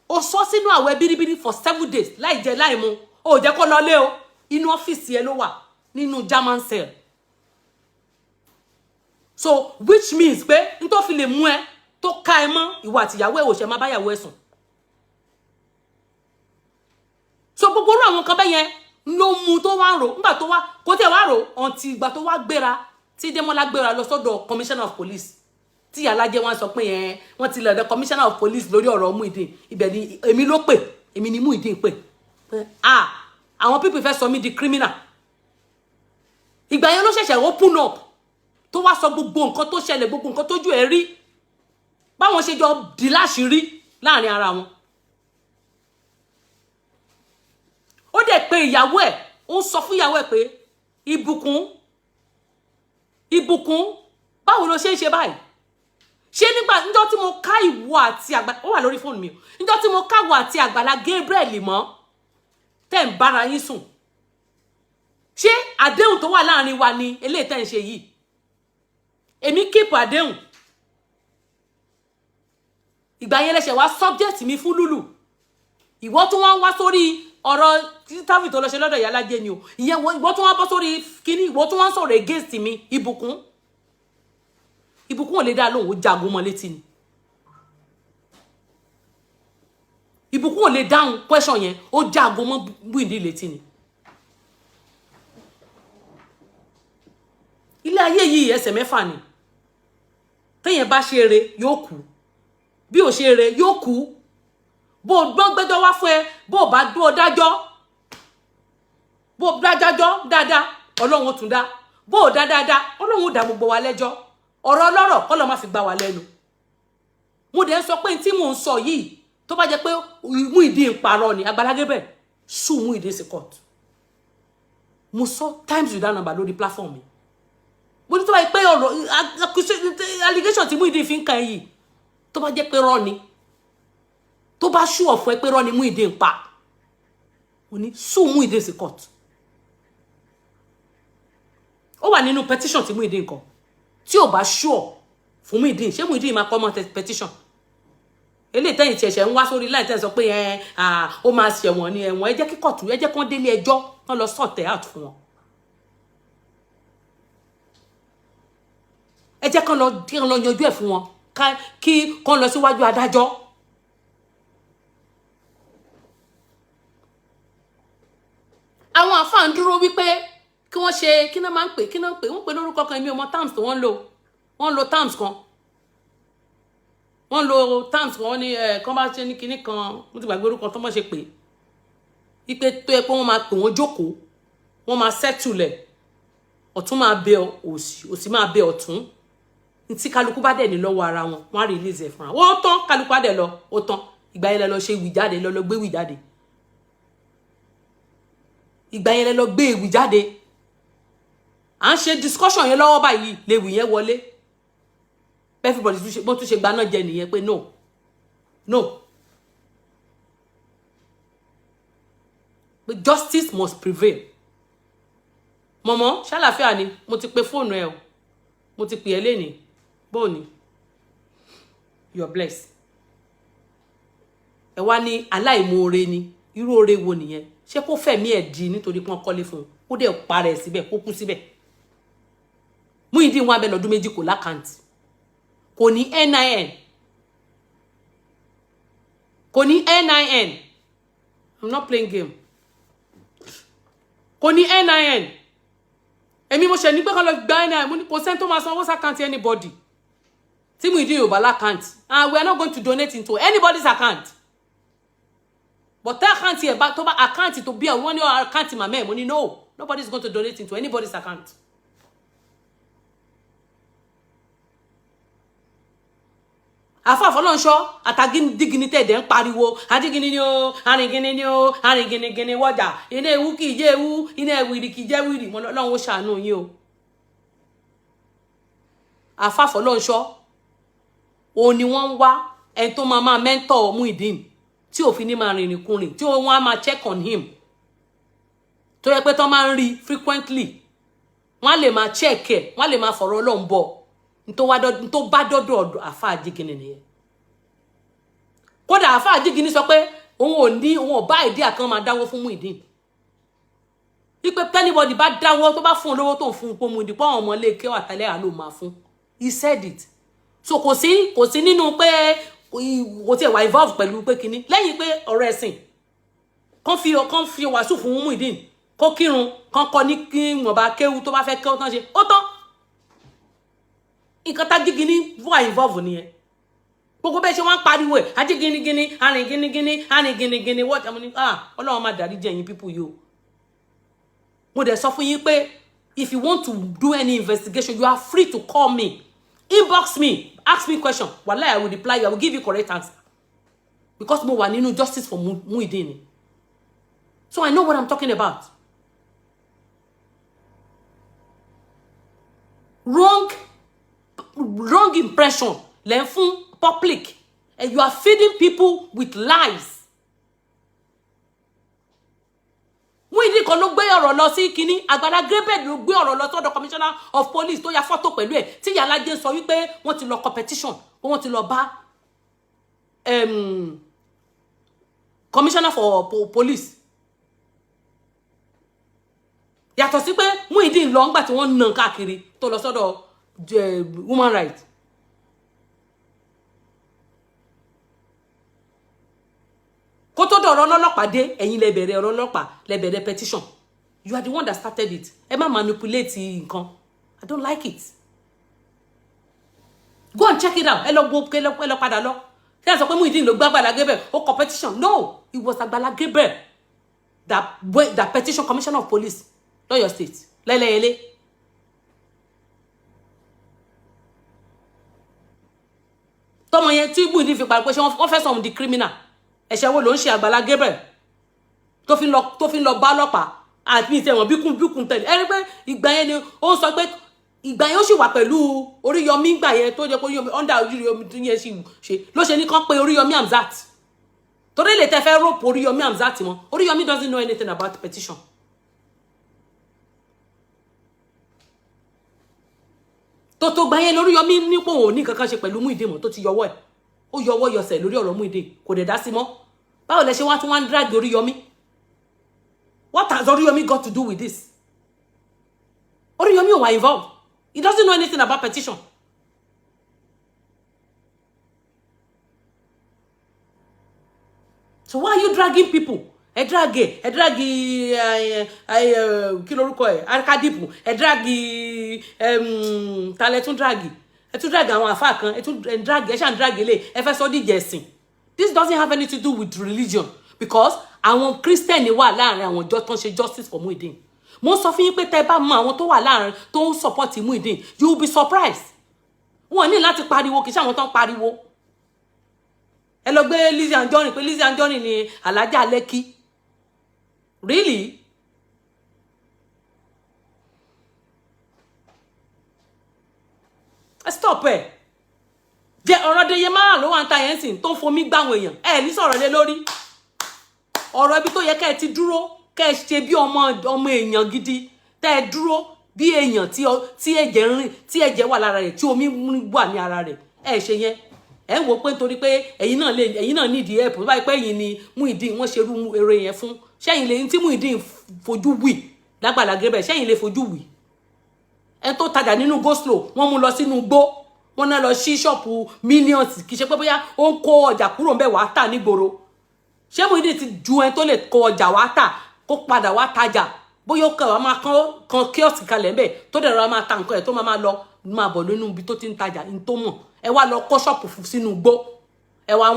Ó sọ sínú àwẹ̀ bíríbírí for 7 days, láì jẹ láì mu. Ó jẹ́ kó lọlé o, inú ọ́fíìsì ẹ ló wà nínú German cell. So which means pé n tó fi lè mú ẹ tó ká ẹ mọ́, ìwà àtìyàwó ẹ ò ṣe má báyàwó ẹ sùn. So gbogbo orú àwọn kan bẹ́ẹ̀ yẹn ló mú tó wá rò nígbà tó wá kó tẹ̀ wá rò ọ̀ǹtì ìgbà tó wá gbéra, tí Démọ́lá gbéra lọ sọ́dọ̀ commissioner of police, tí alájẹ wọn sọ pé yẹn wọ́n ti lọ commissioner of police lórí ọ̀rọ̀ Muyideen. Ibẹ̀ ni èmi ló pè, èmi ni Muyideen pè pé, ah, àwọn people fẹ́ sọ mí di criminal. Ìgbà yẹn ló ṣẹ̀ṣẹ̀ open up, tó wá sọ gbogbo nǹkan tó ṣẹlẹ̀, gbogbo nǹkan tójú ẹ̀ rí, báwọn ṣe jọ dì láṣìírí láàrin ara wọn. Ó dẹ̀ pé ìyàwó ẹ̀, ó ń sọ fún ìyàwó ẹ̀ pé, Ìbùkún, Ìbùkún, báwo ló ṣe ń ṣe báyìí? Ṣé nígbà níjọ́ tí mo ká ìwọ àti àgbà, ó wà lórí fóònù mi o, níjọ́ tí mo ká ìwọ àti Àgbàlá Gabriel mọ́ tẹ́ ń bára yín sùn, ṣé àdéhùn tó wà láàrin wa ni eléyìí tẹ́ ń ṣe yìí? Èmi kíìpù àdéhùn. Ìgbà yẹn lẹ́sẹ̀ wá subject mi fún lúlù. Ìwọ tún wá ń wá sórí ọ̀rọ̀ tábì tó lọ ṣe lọ́dọ̀ ìyálájẹ ni o. Ìyẹn ìwọ tún wá bọ́ sórí kíní, ìwọ tún wá ń sọ̀rọ̀ against mi. Ìbùkún, Ìbùkún ò lè dá lóhùn, ó jagun mọ́ létí ni. Ìbùkún ò lè dáhùn question yẹn, ó jagun mọ́ Muyideen létí ni. Ilé ayé yìí, ẹsẹ̀ mẹ́fà ni. Téèyàn bá ṣe eré yóò kú, bí ò ṣe eré yóò kú. Bó o gbọ́n gbẹ́jọ́ wá fún ẹ, bó o bá dúró dájọ́, bó o bá dájọ́ dáadáa, Ọlọ́run ó tún dá. Bó o dá dáadáa, Ọlọ́run ó dá gbogbo wa lẹ́jọ́. Ọ̀rọ̀ ọlọ́rọ̀ kọ́ ló má fi gbá wa lẹ́nu. Mo dẹ̀ ń sọ pé tí mò ń sọ yìí, tó bá jẹ́ pé Muyideen ń parọ́ ni, Agbala Gabriel sue Muyideen sí court. Mo sọ times without number lórí platform mi. Mo ní tó bá yẹ pé ọ̀rọ̀ allegation tí Muyideen fi ń kan yìí, Tó bá jẹ́ pé rọ́ ni, tó bá ṣú ọ̀fọ̀ ẹ pé rọ́ ni Muyideen ń pa, ó ní sue Muyideen sí court. Ó wà nínú petition tí Muyideen kọ. Tí ò bá ṣú fún Muyideen, ṣé Muyideen máa kọ́ mọ́ petition eléyìí tẹ́yìn tí ẹ̀ṣẹ̀ ń wá sórí láì tẹ́yìn sọ pé ẹ ó máa ṣẹ̀wọ̀n ní ẹ̀wọ̀n? Ẹ jẹ́ kí kóòtù, ẹ jẹ́ kán délé ẹjọ́, kán lọ sort it out fún wọn. Ẹ jẹ́ kán lọ yanjú ẹ̀ fún wọn, kí kán lọ síwájú adájọ́. Àwọn àfáà ń dúró wípé kí wọ́n ṣe, kí náà máa ń pè, kí náà ń pè, wọ́n pè lórúkọ kan, èmi ò mọ terms tí wọ́n ń lò. Wọ́n ń lo terms kan, wọ́n lo terms kan, wọ́n ní ẹ̀ kán bá ṣe ní kinní kan, mo ti gbàgbé orúkọ tó mọ̀ ṣe pé ipe tó yẹ pé wọ́n máa pè wọ́n jókòó, wọ́n máa settle ẹ̀, ọ̀tún máa bẹ òsì, òsì máa bẹ ọ̀tún. Ntí kálukú bá dẹ̀ ní lọ́wọ́ ara wọn, wọ́n á release ẹ̀ fúnra wọ́n tán, kálukú á dẹ̀ lọ, ó tán. Ìgbà yẹn lẹ lọ ṣe ìwì jáde, lọ lọ gbé ìwì jáde. Ìgbà yẹn lẹ lọ gbé ìwì jáde. À ń ṣe discussion yẹn lọ́wọ́ báyìí, léwì yẹn wọlé. Everybody tún ṣe, bọ́n tún ṣe gbaná jẹ nìyẹn pé no, no, pé justice must prevail. Mọ̀mọ́, ṣàlàfíà ni. Mo ti pe fóònù ẹ o, mo ti pè ẹ́ lénìí. Bóò ni? You are blessed. Ẹ wá ní aláìmoore ni. Irú oore wo nìyẹn? Ṣé kó fẹ̀mí ẹ̀ di nítorí pọ́n kọ́lé fún un, kó dẹ̀ parẹ́ síbẹ̀, kó kú síbẹ̀? Muyideen wọn abẹ lọ́dún 2, kò l'account, kò ní NIN, kò ní NIN. I'm not playing game. Kò ní NIN. Èmi mo ṣe ní pé kọ́ lọ gba NIN. Mo ní kò sẹ́ni tó máa sanwó s'account anybody tí Muyideen ò bá l'account, and we are not going to donate into anybody's account. But tẹ́ account ẹ̀ bá tó bá account tó bí ẹ̀, wọ́n ní account màmá ẹ̀. Mo ní no, nobody is going to donate into anybody's account. Àfàfọlọ́nṣọ́ àtàgídígini tẹ̀dẹ̀ ń pariwo àdígini ni ó, arìngini ni ó, arìnginigini wọ́jà, iná ewu kì í jẹ́ ewu, iná ewìrì kì í jẹ́ wìrì. Mo lọ́wọ́ ṣàánú yín o. Àfàfọlọ́nṣọ́ òun ni wọ́n ń wá, ẹni tó máa mentor Muyideen, tí òfin ní máa rìnrìn kùnrin, tí wọ́n á máa check on him, tó yẹ pé tó máa ń rí frequently, wọ́n á lè máa check ẹ̀, wọ́n á lè máa fọ̀rọ̀ Ọlọ́run bọ̀. Ntó bá dọ́dọ̀ ọ̀dọ̀ àfa àjígini nìyẹn. Kódà àfa àjígini sọ pé òun ò ní, òun ò bá ìdí àkàn máa dáwọ́ fún Muyideen, wípé anybody bá dáwọ́, tó bá fún un lówó, tó ń fún un pé Muyideen pé àwọn ọmọ ilé kéwà tẹ́lẹ̀ à ló máa fún. He said it. So kò sí nínú pé kò tiẹ̀ wà involve pẹ̀lú pé kinní, lẹ́yìn pé ọ̀rọ̀ ẹ̀sìn, kán fi wàásù fún Muyideen, kó kírun, kán kọ́ ní kí wọ́n bá kéwu, tó bá fẹ́ kéwú tán ṣe, ó tán. Nǹkan tá jígini wà involve nìyẹn. Gbogbo bẹ́ẹ̀ ṣe wọ́n ń pariwo ẹ̀, ajíginigini, arìnginigini, arìnginigini, wọ́n ti ní, ah, Ọlọ́run máa dárí jẹ́ yín people yìí o. Mo dẹ̀ sọ fún yín pé if you want to do any investigation, you are free to call me, inbox me, ask me question. Wallahi, I will reply you, I will give you correct answer, because mo wà nínú justice for Muyideen ni, so I know what I'm talking about. Wrong impression lẹ́ ń fún public, and you are feeding people with lies. Muyideen kan ló gbé ọ̀rọ̀ lọ sí kínní. Àgbàlá Gabriel ló gbé ọ̀rọ̀ lọ sọ́dọ̀ commissioner of police, tó ya fọ́tò pẹ̀lú ẹ̀, tí Ìyálájé sọ wípé wọ́n ti lọ competition, pé wọ́n ti lọ bá commissioner for police. Yàtọ̀ sí pé Muyideen lọ ńgbà tí wọ́n nà káàkiri, tó lọ sọ́dọ̀ human rights. Kó tó dọ̀rọ̀ ọlọ́pàá dé, ẹ̀yin lẹ bẹ̀rẹ̀ ọ̀rọ̀ ọlọ́pàá, lẹ bẹ̀rẹ̀ petition. You are the one that started it. Ẹ má manipulate nǹkan. I don't like it. Go and check it out. Ẹ lọ gbọ́, ẹ lọ padà lọ. Ṣé ẹ sọ pé Muyideen ló gbá Àgbàlá Gabriel, ó kọ petition? No, it was Àgbàlá Gabriel that petition commissioner of police lọ́yọ̀ State, lẹ́lẹ́yẹlé. Tọmọ yẹn tí Muyideen fi parí pé ṣé wọ́n fẹ́ sọ òun di criminal? Ẹ̀ṣẹ̀ wo ló ń ṣe Àgbàlá Gabriel tó fi ń lọ bá ọlọ́pàá àti ìtẹ̀wọ̀n bíkún bíkún tẹ̀lé? Ẹ rí pé ìgbà yẹn ni ó ń sọ pé Ìgbà yẹn, ó sì wà pẹ̀lú Oríyọmí. Gbà yẹn tó jẹ́ pé Oríyọmí, under Oríyọmí tó yẹn sì ṣe ló ṣe ní kán pé Oríyọmí Hamzat, torí lè tẹ́ fẹ́ rope Oríyọmí Hamzat mọ́. Oríyọmí doesn't know anything about petition. Tó gbà yẹn, lóríyọmí nípò òun ní kankan ṣe pẹ̀lú Muyideen mọ́, tó ti yọwọ́ ẹ̀, ó yọwọ́ yọsẹ̀ lórí ọ̀rọ̀ Muyideen, kò dẹ̀ dá sí mọ́. Báwo lẹ ṣe wá tún wá ń drag Oríyọmí? What has Oríyọmí got to do with this? Oríyọmí ò wà involved. He doesn't know anything about petition. So why are you dragging people? Ẹ drag, ẹ drag, ẹ ẹ kí lorúkọ ẹ, Arkadipu, ẹ drag, ta lẹ tún drag? Ẹ tún drag àwọn àfáà kan, ẹ tún drag, ẹ ṣàn drag ilé, ẹ fẹ́ sọ díjẹ ẹ̀sìn. This doesn't have anything to do with religion, because àwọn Christian wà láàrin àwọn ìjọ tó ń ṣe justice for Muyideen. Mo sọ fún yín pé tẹ́ bá mọ àwọn tó wà láàrin tó ń support Muyideen, you will be surprised. Wọn ní láti pariwo, kì í ṣe àwọn tó ń pariwo. Ẹ lọ gbé Lizzy Anjorin, pé Lizzy Anjorin ni Alájà Lẹ́kì. Really? Ẹ stop. Ẹ jẹ ọ̀rọ̀ Deye Mara ló wà ń ta yẹn sìn, tó ń fomi gbáwọn èèyàn. Ẹ ní sọ̀rọ̀ lé lórí ọ̀rọ̀ ibi tó yẹ kẹ́ ẹ ti dúró, kẹ́ ẹ ṣe bí ọmọ ọmọ èèyàn gidi, tẹ́ ẹ dúró bí èèyàn tí ẹ̀jẹ̀ ń rìn, tí ẹ̀jẹ̀ wà lára rẹ̀, tí omi wà ní ara rẹ̀. Ẹ ṣe yẹn, ẹ ń wò pé nítorí pé ẹ̀yin náà lè, ẹ̀yin náà nídìí help báyìí, pé ẹ̀yin ni Muyideen wọ́n ṣerú eré yẹn fún. Ṣẹ́yìn lè tí Muyideen fojú wì lágbàlá Gabriel? Ṣẹ́yìn lè fojú wì ẹ tó tajà nínú go slow? Wọ́n mú lọ sínú igbó, wọ́n náà lọ sí ṣọ́ọ̀pù millions. Kì í ṣe pé bóyá ó ń kó ọjà kúrò ńbẹ̀ wàá tà nígboro. Ṣé Muyideen ti ju ẹni tó lè kó ọjà wàá tà, kó padà wá tajà, bóyá ó kàn wá máa kán kan kíọ̀sì kalẹ̀ ńbẹ̀, tó dẹ̀ rọra máa ta nǹkan ẹ̀, tó máa lọ máa bọ̀ nínú ibi tó ti ń tajà ní tó mọ̀? Ẹ wá lọ kọ́ ṣọ́ọ̀pù sínú igbó. Ẹ wá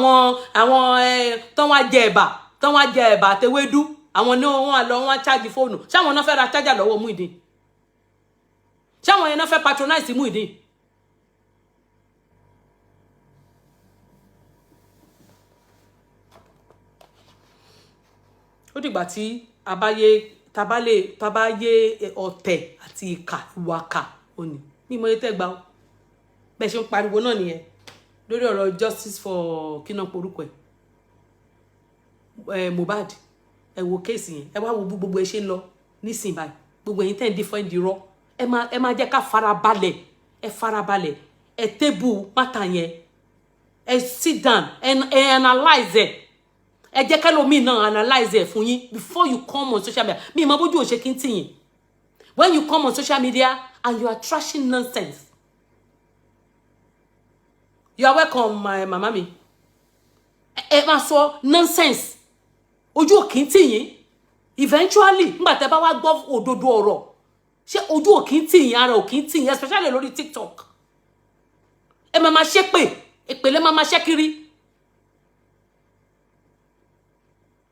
àwọn ẹ tán wá jẹ ẹ̀bà, tán wá jẹ ẹ̀bà àtewédú, àwọn ní wọn lọ wọn chájì fóònù. Ṣáwọn náà fẹ́ ra chájà lọ́wọ́ Muyideen? Ṣáwọn yẹn náà fẹ́ patronize Muyideen? Ó dìgbà tí abáyé tabalè tabayé ọ̀tẹ̀ àti ìkà, ìwàkà òní ní ìmọ̀ tẹ́ gbà ó. Bẹ́ẹ̀ ṣe ń pariwo náà nìyẹn lórí ọ̀rọ̀ justice for kíná porúkọ ẹ̀, Mohbad. Ẹ wo case yẹn, ẹ wá wo bí gbogbo ẹ ṣe ń lọ nísìnyí báyìí. Gbogbo ẹ̀yin tẹ́ ń defend irọ́, ẹ máa jẹ́ ká farabalẹ̀. Ẹ farabalẹ̀, ẹ table matter yẹn, ẹ sit down, ẹ analyse ẹ. Ẹ jẹ́ kẹ́lòmíì náà analyse ẹ̀ fún yín before you come on social media. Mi ìmọ̀ bójú òṣè kí n tì yín. When you come on social media and you are trashing nonsense. You are welcome, my mama mi. Ẹ máa sọ nonsense, ojú òkì ń tì yín. Eventually, nígbà tẹ́ bá wá gbọ́ òdodo ọ̀rọ̀, ṣé ojú òkì ń tì yín, ara òkì ń tì yín? Especially lórí TikTok, ẹ máa máa ṣépè, èpè lẹ́ máa máa ṣẹ́ kiri,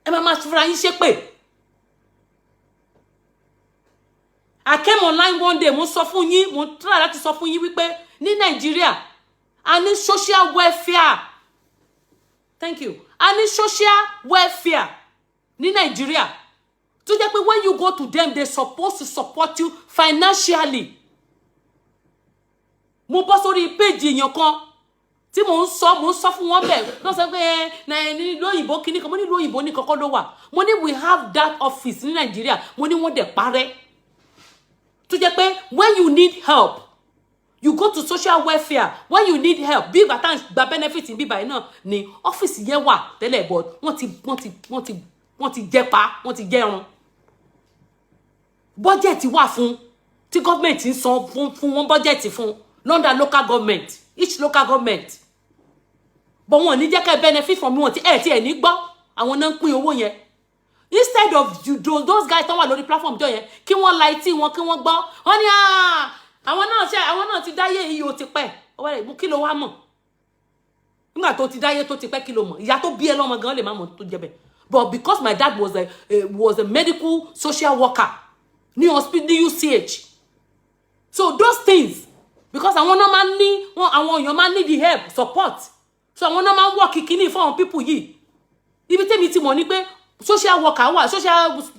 ẹ máa máa fúnra yín ṣépè. I came online one day, mo sọ fún yín, mo try láti sọ fún yín wípé ní Nàìjíríà, a ní social welfare. Thank you. A ní social welfare ní Nàìjíríà tó jẹ́ pé when you go to them, they supposed to support you financially. Mo bọ́ sórí péjì èèyàn kan tí mò ń sọ fún wọn bẹ́ẹ̀ náà, sọ pé ẹ ní ìlú òyìnbó kíní kan. Mo ní ìlú òyìnbó ní kọ́kọ́ ló wà. Mo ní we have that office ní Nàìjíríà. Mo ní wọ́n dẹ̀ parẹ́, tó jẹ́ pé when you need help, you go to social welfare. When you need help, bí ìgbà tá à ń gba benefit ní bíbáyìí náà ni ọ́fíìsì yẹn wà tẹ́lẹ̀, but wọ́n ti jẹ́ pa, wọ́n ti jẹ́run. Bọ́jẹ̀tì wà fún tí gọ́ọ̀mẹ̀ntì ń san fún wọn, bọ́jẹ̀tì fún London, local government, each local government, but wọn ò ní jẹ́ ká benefit from wọn. Tí ẹ̀ tí ẹ̀ ní gbọ́, àwọn náà ń pín owó yẹn. Instead of you, those guys tó wà lórí platform jọ yẹn, kí wọ́n la etí wọn, kí wọ́n gbọ́, wọ́n ní àwọn náà ṣe, àwọn náà ti dáyé yìí, ó ti pẹ́. Ọwọ́ rẹ̀, kí ló wá mọ̀ nígbà tó ti dáyé tó ti pẹ́? Kí ló mọ̀? Ìyá tó bí ẹ lọ́mọ gan lè má mọ̀ tó jẹ́ bẹ́ẹ̀. But because my dad was a medical social worker ní hospital, ní UCH, so those things, because àwọn náà máa ń ní wọn, àwọn èèyàn máa ń need the help, support, so àwọn náà máa ń work kíní fún àwọn people yìí. Ibi tẹ́mi ti mọ̀ ni pé social worker wà,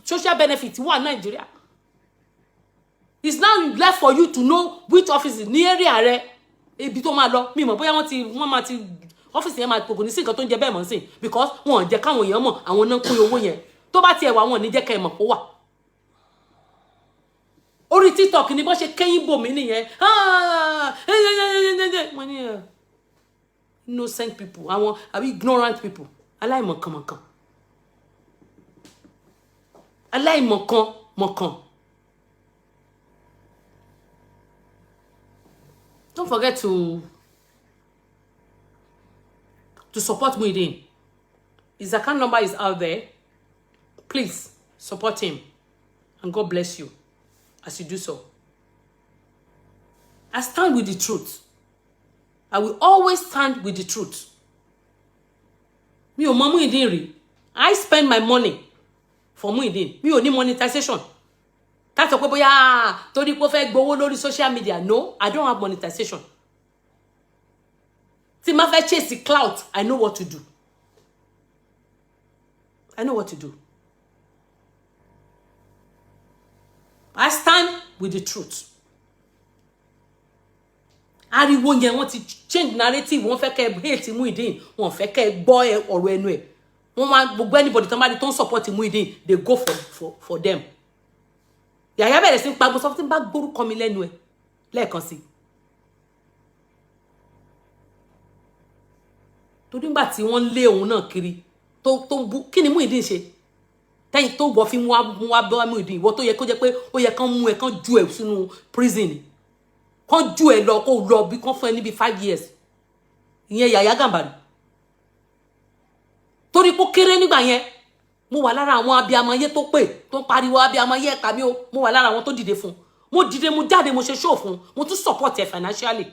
social benefit wà Nàìjíríà. It's now left for you to know which office ní area rẹ, ibi tó máa lọ. Mi mọ̀ bóyá wọ́n ti, wọ́n máa ti ọ́fíìsì yẹn máa kò ní sí nǹkan tó ń jẹ bẹ́ẹ̀ mọ́ sí, because wọn ò jẹ́ káwọn èèyàn mọ̀ àwọn náà ń pín owó yẹn. Tó bá tiẹ̀ wà, wọn ò ní jẹ́ ká ẹ mọ̀ kó wà orí TikTok ni. Bó ṣe kẹ́yìn bò mí nìyẹn. Wọ́n ní innocent people, àwọn àbí ignorant people, aláìmọ̀kànmọ̀kàn, aláìmọ̀kànmọ̀kàn. Don't forget to support Muideen. His account number is out there. Please support him, and God bless you as you do so. I stand with the truth. I will always stand with the truth. Mi ò mọ Muideen rí. I spend my money for Muideen. Mi ò ní monetization. Ká sọ pé bóyá torí pé ó fẹ́ gbowó lórí social media. No, I don't have monetization. Tí ma fẹ́ chase clout, I know what to do. I know what to do. I stand with the truth. Ariwo yẹn, wọ́n ti change narrative. Wọ́n fẹ́ kẹ́ ẹ hate Muideen, wọ́n fẹ́ kẹ́ ẹ gbọ́ ọ̀rọ̀ ẹnu ẹ̀. Wọ́n máa gbogbo anybody tó máa di tó ń support Muideen, they go for them. Yàyà bẹ̀rẹ̀ sí ń pa gbọ́sọ́ tí ń bá gbórúkọ mi lẹ́nu ẹ̀ lẹ́ẹ̀kan sí, torí nígbà tí wọ́n ń lé òun náà kiri tó ń bú, kí ni Muideen ṣe tẹ́yìn tó wọ́ fi mú wá bá Muideen? Ìwọ tó yẹ kó jẹ́ pé ó yẹ kán mú ẹ, kán ju ẹ sínú prison ni, kán ju ẹ lọ, kó lọ bí kán fún ẹ níbi 5 years. Ìyẹn Yàyà Gàmbàrí, torí pé ó kéré nígbà yẹn. Mo wà lára àwọn abiyamọ ayé tó pè, tó ń pariwo abiyamọ ayé ẹ̀ka mi o. Mo wà lára àwọn tó dìde fún. Mo dìde, mo jáde, mo ṣe show fún, mo tún support ẹ financially,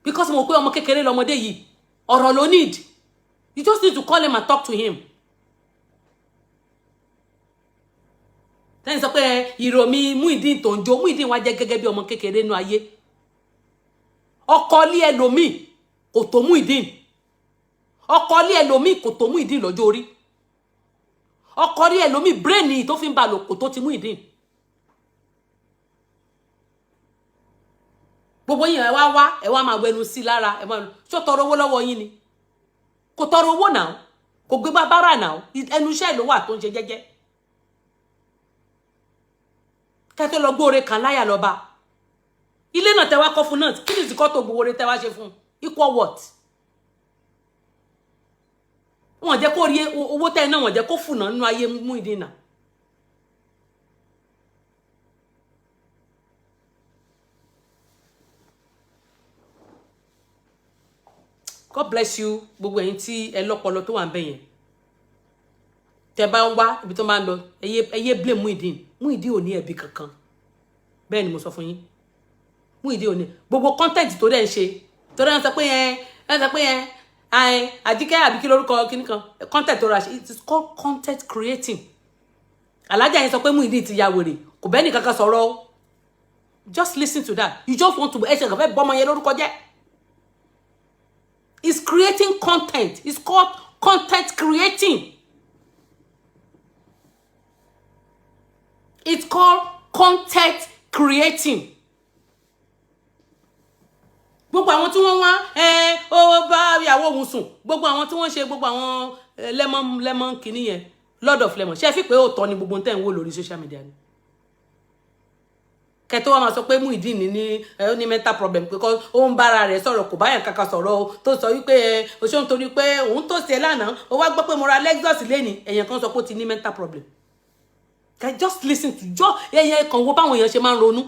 because mo pé ọmọ kékeré lọmọdé yìí, ọ̀rọ̀ ló need. You just need to call him and talk to him. Tẹ́yìn sọ pé ìrò mi Muyideen tó ń jó, Muyideen wá jẹ́ gẹ́gẹ́ bí ọmọ kékeré nínú ayé. Ọkọ ilé ẹlòmíì kò tó Muyideen. Ọkọ ilé ẹlòmíì kò tó Muyideen lọ́jọ́ orí. Ọkọ ilé ẹlòmíì, brain tó fi ń ba lò kò tó ti Muyideen. Gbogbo yín, ẹ wá wá, ẹ wá máa wẹnu sí lára. Ẹ máa ṣó tọrọ owó lọ́wọ́ yín ni? Kò tọrọ owó náà, kò gbé bá bára náà. Ẹnu iṣẹ́ ló wà tó ń ṣe jẹ́jẹ́. Kẹ́ tó lọ gbóore kan láyà lọ́ba ilé náà tẹ wá kọ́ fún náà, kí ni ìsìnkọ́ tó gbowó rẹ tẹ wá ṣe fún? Equal what? Wọn jẹ́ kó rí owó tẹ́ náà, wọ́n jẹ́ kó fùnà nínú ayé Muyideen náà. God bless you, gbogbo ẹ̀yin tí ẹ lọ́pọlọ tó wà ń bẹ̀ yẹn. Tẹ bá ń wá ibi tó máa ń lọ, ẹ yé blame Muyideen. Muyideen ò ní ẹ̀bi kankan. Bẹ́ẹ̀ ni mo sọ fún yín. Muyideen ò ní gbogbo content tó dẹ̀ ń ṣe, tó dẹ̀ ń sọ pé ẹ sọ pé ẹ Àjíkẹ́ àbí kí lórúkọ kíní kan, content tó ra ṣe, it is called content creating. Alájà yẹn sọ pé Muyideen ti ya wèrè, kò bẹ́ẹ̀ ní kankan sọ̀rọ̀ o. Just listen to that. You just want to ẹ ṣe kàn fẹ́ bọ́mọ yẹn lórúkọ jẹ́. It's creating content. It's called content creating. It's called content creating. Gbogbo àwọn tí wọ́n wá ẹ ó bá ìyàwó òun sùn, gbogbo àwọn tí wọ́n ṣe, gbogbo àwọn lemon lemon kìíní yẹn, Lord of Lemon, ṣé ẹ fi pé òótọ́ ni gbogbo tẹ̀ ń wò lórí social media ni? Kẹtọ́ wa máa sọ pé Muyideen ní ẹ ó ní mental problem, pé ó ń bára rẹ̀ sọ̀rọ̀, kò báyàn kankan sọ̀rọ̀ o, tó sọ wípé ẹ o ṣé ń torí pé òun tó ṣe lánàá, ó wá gbọ́ pé mo ra Lexus lẹ́ni. Èèyàn kan sọ pé ó ti ní mental problem. Can just listen to just ẹyẹ kan wo báwọn èèyàn ṣe máa ń ronú.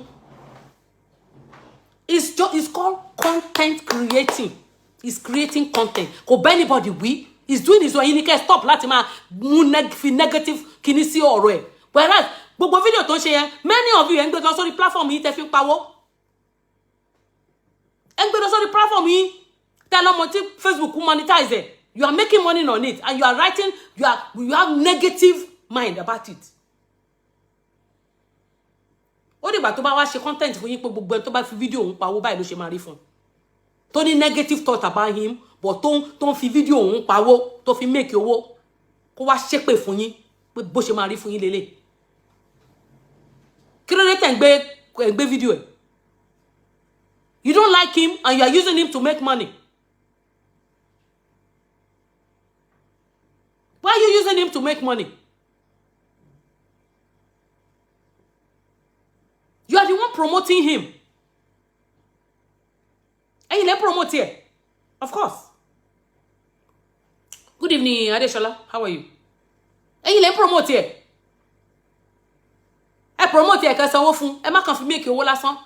It's called content creating. It's creating content. Kò bá anybody wí. He's doing his own. Yín ní kẹ́ stop láti máa mú fi negative kíní sí ọ̀rọ̀ ẹ̀, whereas gbogbo fídíò tó ń ṣe yẹn, many of you ẹ̀ ń gbé lọ sórí platform yìí tẹ́ fi ń pawó. Ẹ̀ ń gbé lọ sórí platform yìí tẹ́ lọ́mọ tí Facebook monetize ẹ̀. You are making money on it and you are writing, you have negative mind about it. Ó dìgbà tó bá wá ṣe content fún yín pé gbogbo ẹni tó bá fi fídíò òun pawó, báyìí ló ṣe máa rí fún un, tó ní negative thought about him, but tó ń fi fídíò òun pawó, tó fi make owó, kó wá ṣépè fún yín pé bó ṣe máa rí fún yín lélẹ̀. Kí ló dé tẹ̀ ń gbé fídíò ẹ̀? You don't like him and you are using him to make money. Why are you using him to make money? You are the one promoting him. Ẹ̀yin lẹ promote ẹ̀, of course. Good evening, Adesola, how are you? Ẹ̀yin lẹ promote ẹ̀. Ẹ promote ẹ̀, kẹ́ sanwó fún. Ẹ má kàn fi make owó lásán.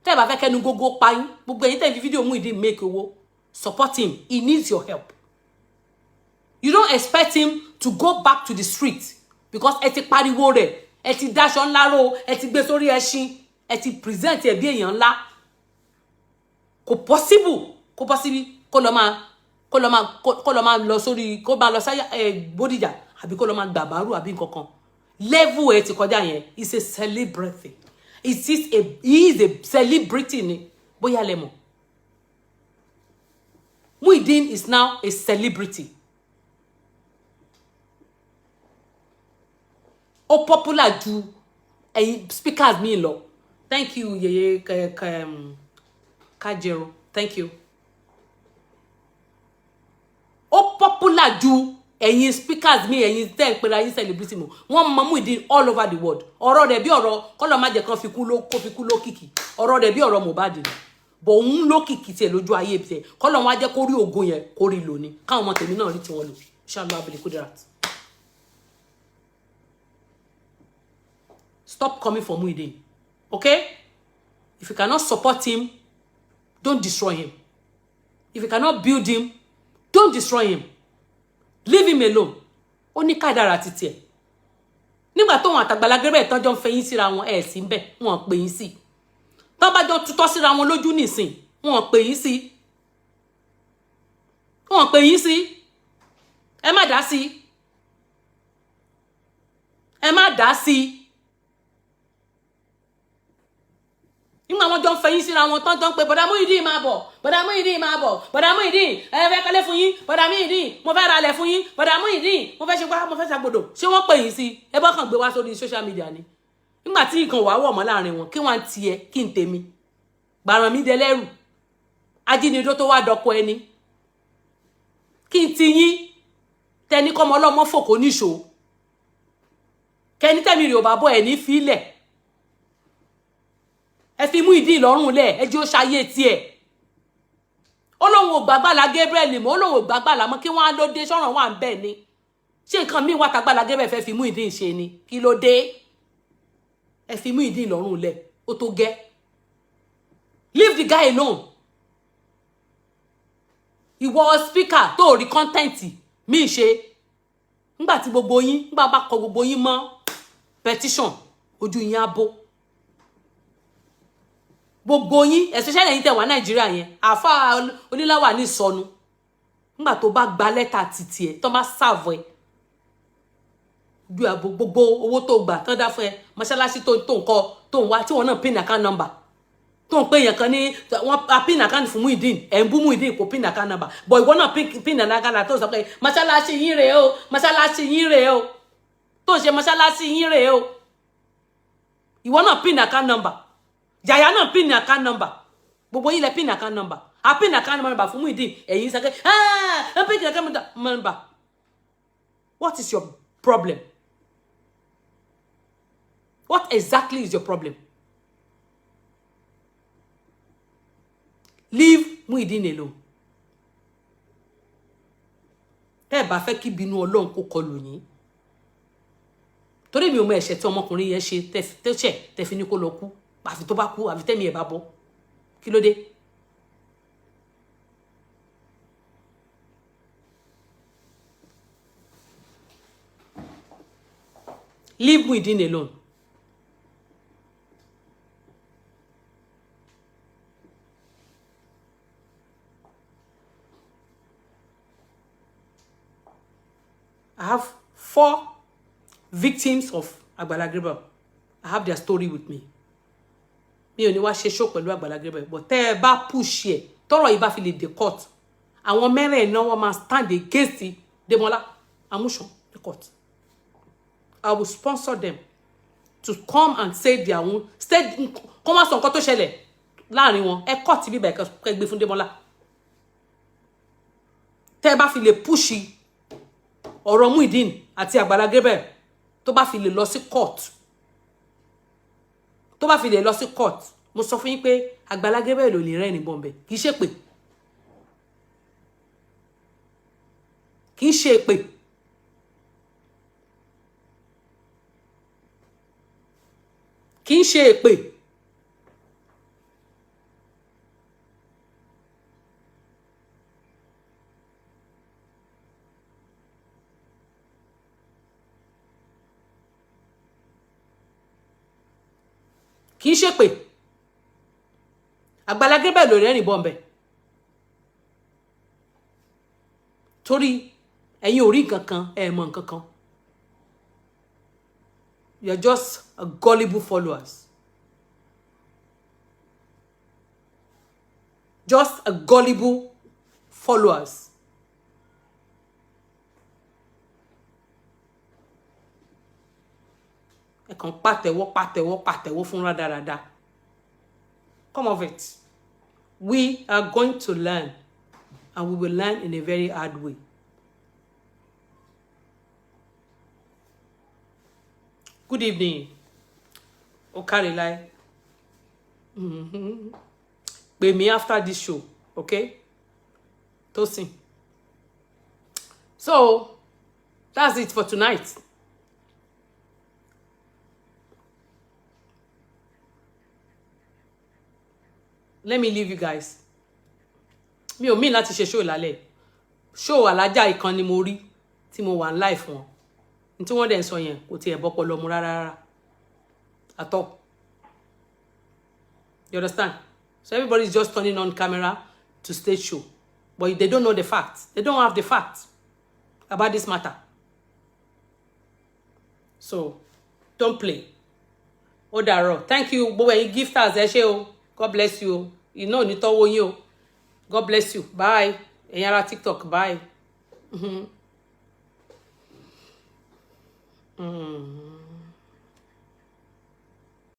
Tẹ́ ẹ bá fẹ́ kẹ́nu gógó pa yín, gbogbo ẹ̀yin tẹ́ ẹ fi fídíò Muyideen make owó, support him. He needs your help. You don't expect him to go back to the street because ẹ ti pariwo rẹ̀, ẹ ti dáṣọ ńlá ró, ẹ ti gbé sórí ẹṣin, ẹ ti present ẹ bí èèyàn ńlá. Kò possible, kò possible kó lọ máa lọ sórí, kó máa lọ sáyà ẹ Bódìjà, àbí kó lọ máa gbàbárù, àbí nǹkan kan. Level ẹ ti kọjá yẹn. Is a celebrity. It is a he is a celebrity ni. Bóyá lẹ mọ̀, Muyideen is now a celebrity. Ó popular ju ẹ̀yin speakers mi lọ. Thank you, yeye Kajero, thank you. Ó popular ju ẹ̀yin speakers mi, ẹ̀yin tẹ́ ń pera yín celebrity mọ̀. Wọ́n mọ Muyideen all over the world. Ọ̀rọ̀ rẹ̀ bí ọ̀rọ̀ kọ́lọ̀ má jẹ́ kán fi kú ló kó fi kú lókìkí. Ọ̀rọ̀ rẹ̀ bí ọ̀rọ̀ Mohbad ni, bọ̀ òun lókìkí tiẹ̀ lójú ayé tiẹ̀. Kọ́lọ̀ wọn á jẹ́ kó rí ògo yẹn, kó rí lò ní, káwọn ọmọ tèmi náà rí tiwọn lò, inshallah abili kudirat. Stop coming for Muyideen, okay? If you cannot support him, don't destroy him. If you cannot build him, don't destroy him. Leave him alone. Ó ní kádàrà títí ẹ̀. Nígbà tóun àtàgbàlá Gabriel tọ́jọ́ ń fẹyín síra wọn, ẹ̀ sí ń bẹ̀, wọn pè yín sí. Tọ́ bá jọ tutọ́ síra wọn lójú nìsín, wọn pè yín sí, wọn pè yín sí. Ẹ má dá sí, ẹ má dá sí. Nígbà wọn jọ ń fẹyín síra wọn tán, jọ ń pe bọ̀dá Muyideen, máa bọ̀, bọ̀dá Muyideen, máa bọ̀, bọ̀dá Muyideen, ẹ fẹ́ kọ́lé fún yín, bọ̀dá Muyideen, mo fẹ́ ralẹ̀ fún yín, bọ̀dá Muyideen, mo fẹ́ ṣe gbá, mo fẹ́ ṣàgbọ̀dọ̀. Ṣé wọ́n pè yín sí? Ẹ bá kàn gbé wá sórí social media ni. Nígbà tí nǹkan wàá wọ̀ mọ́ láàrin wọn, kí wọ́n tiẹ̀ kí n tèmi gbàràn mi dẹlẹ́rù ajínigbó tó wá dọkọ ẹni, kí n ti yín tẹni kọ́mọ ọlọ́mọ fòkó níṣó, kẹni tẹ́mi rè ò bá bọ́ ẹ̀ ní fílẹ̀. Ẹ fi Muyideen lọ́rùn lẹ̀, ẹ jẹ́ ó ṣayé tiẹ̀. Ó lóun ò gbàgbàlà Gabriel mọ́, ó lóun ò gbàgbàlà mọ́. Kí wọ́n á ló dé? Sọ̀rọ̀ wà ń bẹ̀ ni. Ṣé nǹkan míì wà tàgbàlà Gabriel fẹ́ fi Muyideen ṣe ni? Kí ló dé? Ẹ fi Muyideen lọ́rùn lẹ̀, ó tó gẹ́. Leave the guy alone. Ìwọ speaker tó rí content míì ṣe, nígbà tí gbogbo yín, nígbà bá kọ gbogbo yín mọ́ petition, ojú yín á bó gbogbo yín, especially ẹ̀yin tẹ́ wà Nàìjíríà yẹn. Àfa oníláwà ní ìsọnù, nígbà tó bá gba lẹ́tà títì ẹ̀ tó bá serve ẹ̀ ju àbò, gbogbo owó tó gbà tán dá fún ẹ, mọ́ṣáláṣí tó ń kọ́, tó ń wá, tí wọ́n náà pin account number, tó ń pè yẹn kan ní wọ́n a pin account fún Muyideen. Ẹ̀ ń bú Muyideen kò pin account number, but ìwọ náà pin account number, tó sọ pé mọ́ṣáláṣí yín rèé o, mọ́ṣáláṣí yín rèé o, tó ń ṣe mọ́ṣáláṣí yín rèé o. Ìwọ náà pin account number, Yàyà náà pin account number, gbogbo yín lẹ pin account number. A pin account number fún Muyideen. Ẹ̀yin sọ pé, ah, ẹ pin account number. What is your problem? What exactly is your problem? Leave Muyideen alone. Tẹ́ ẹ bá fẹ́ kí bínú Ọlọ́run kó kọlù yín, torí mi ò mọ ẹ̀ṣẹ̀ tí ọmọkùnrin yẹn ṣe tẹ́ṣẹ̀ tẹ́ fi ní kó lọ kú. Àfi tó bá kú, àfi tẹ́mi ẹ̀ bá bọ́. Kí ló dé? Leave Muyideen alone. I have four victims of Agbala Gabriel. I have their story with me. Mi ò ní wá ṣe show pẹ̀lú Agbala Gabriel, but tẹ́ ẹ bá push ẹ̀, tọ́rọ̀ yìí bá fi lè dé court, àwọn mẹ́rẹ̀ẹ̀rin náà wọ́n máa stand against Demola Amusan ní court. I will sponsor them to come and say their own state, kó má sọ nǹkan tó ṣẹlẹ̀ láàrin wọn. Ẹ kọ́ ti bíbẹ̀ kẹ́ gbé fún Démọ́lá. Tẹ́ ẹ bá fi lè push ọ̀rọ̀ Muyideen àti Àgbàlá Gabriel, tó bá fi lè lọ sí court, tó bá fi lè lọ sí court, mo sọ fún yín pé Àgbàlá Gabriel ò lè rẹ́rìn bọ̀m̀bẹ̀. Kì í ṣe pé, kì í ṣe èpè. Kì í ṣe èpè. Kì í ṣe pé Àgbàlá Gabriel ló rẹ́rìn bọ̀m̀bẹ̀, torí ẹ̀yin ò rí nǹkan kan, ẹ̀ mọ̀ nǹkan kan. You are just a gullible followers, just a gullible followers. Ẹ kàn pàtẹ́wọ́, pàtẹ́wọ́, pàtẹ́wọ́ fún rádaràda. Come of it, we are going to learn, and we will learn in a very hard way. Good evening, Okarilai. Pè mí after this show, okay, Tosin? So that's it for tonight. Let me leave you guys. Mi ò mean láti ṣe show lálẹ́. Show alájà ìkan ni mo rí tí mo wà ń live wọn. Ní tí wọ́n dẹ̀ ń sọ yẹn, kò tiẹ̀ bọ́pọ̀ lọ mu rárá rárá at all. You understand? So everybody is just turning on camera to stage show, but they don't know the facts. They don't have the facts about this matter. So don't play. Ó dàárọ̀. Thank you, gbogbo ẹ̀yin gifters, ẹ ṣé o. God bless you o. Iná ò ní tọ́wọ́ yín o. God bless you. Bye, ẹ̀yin ará TikTok. Bye.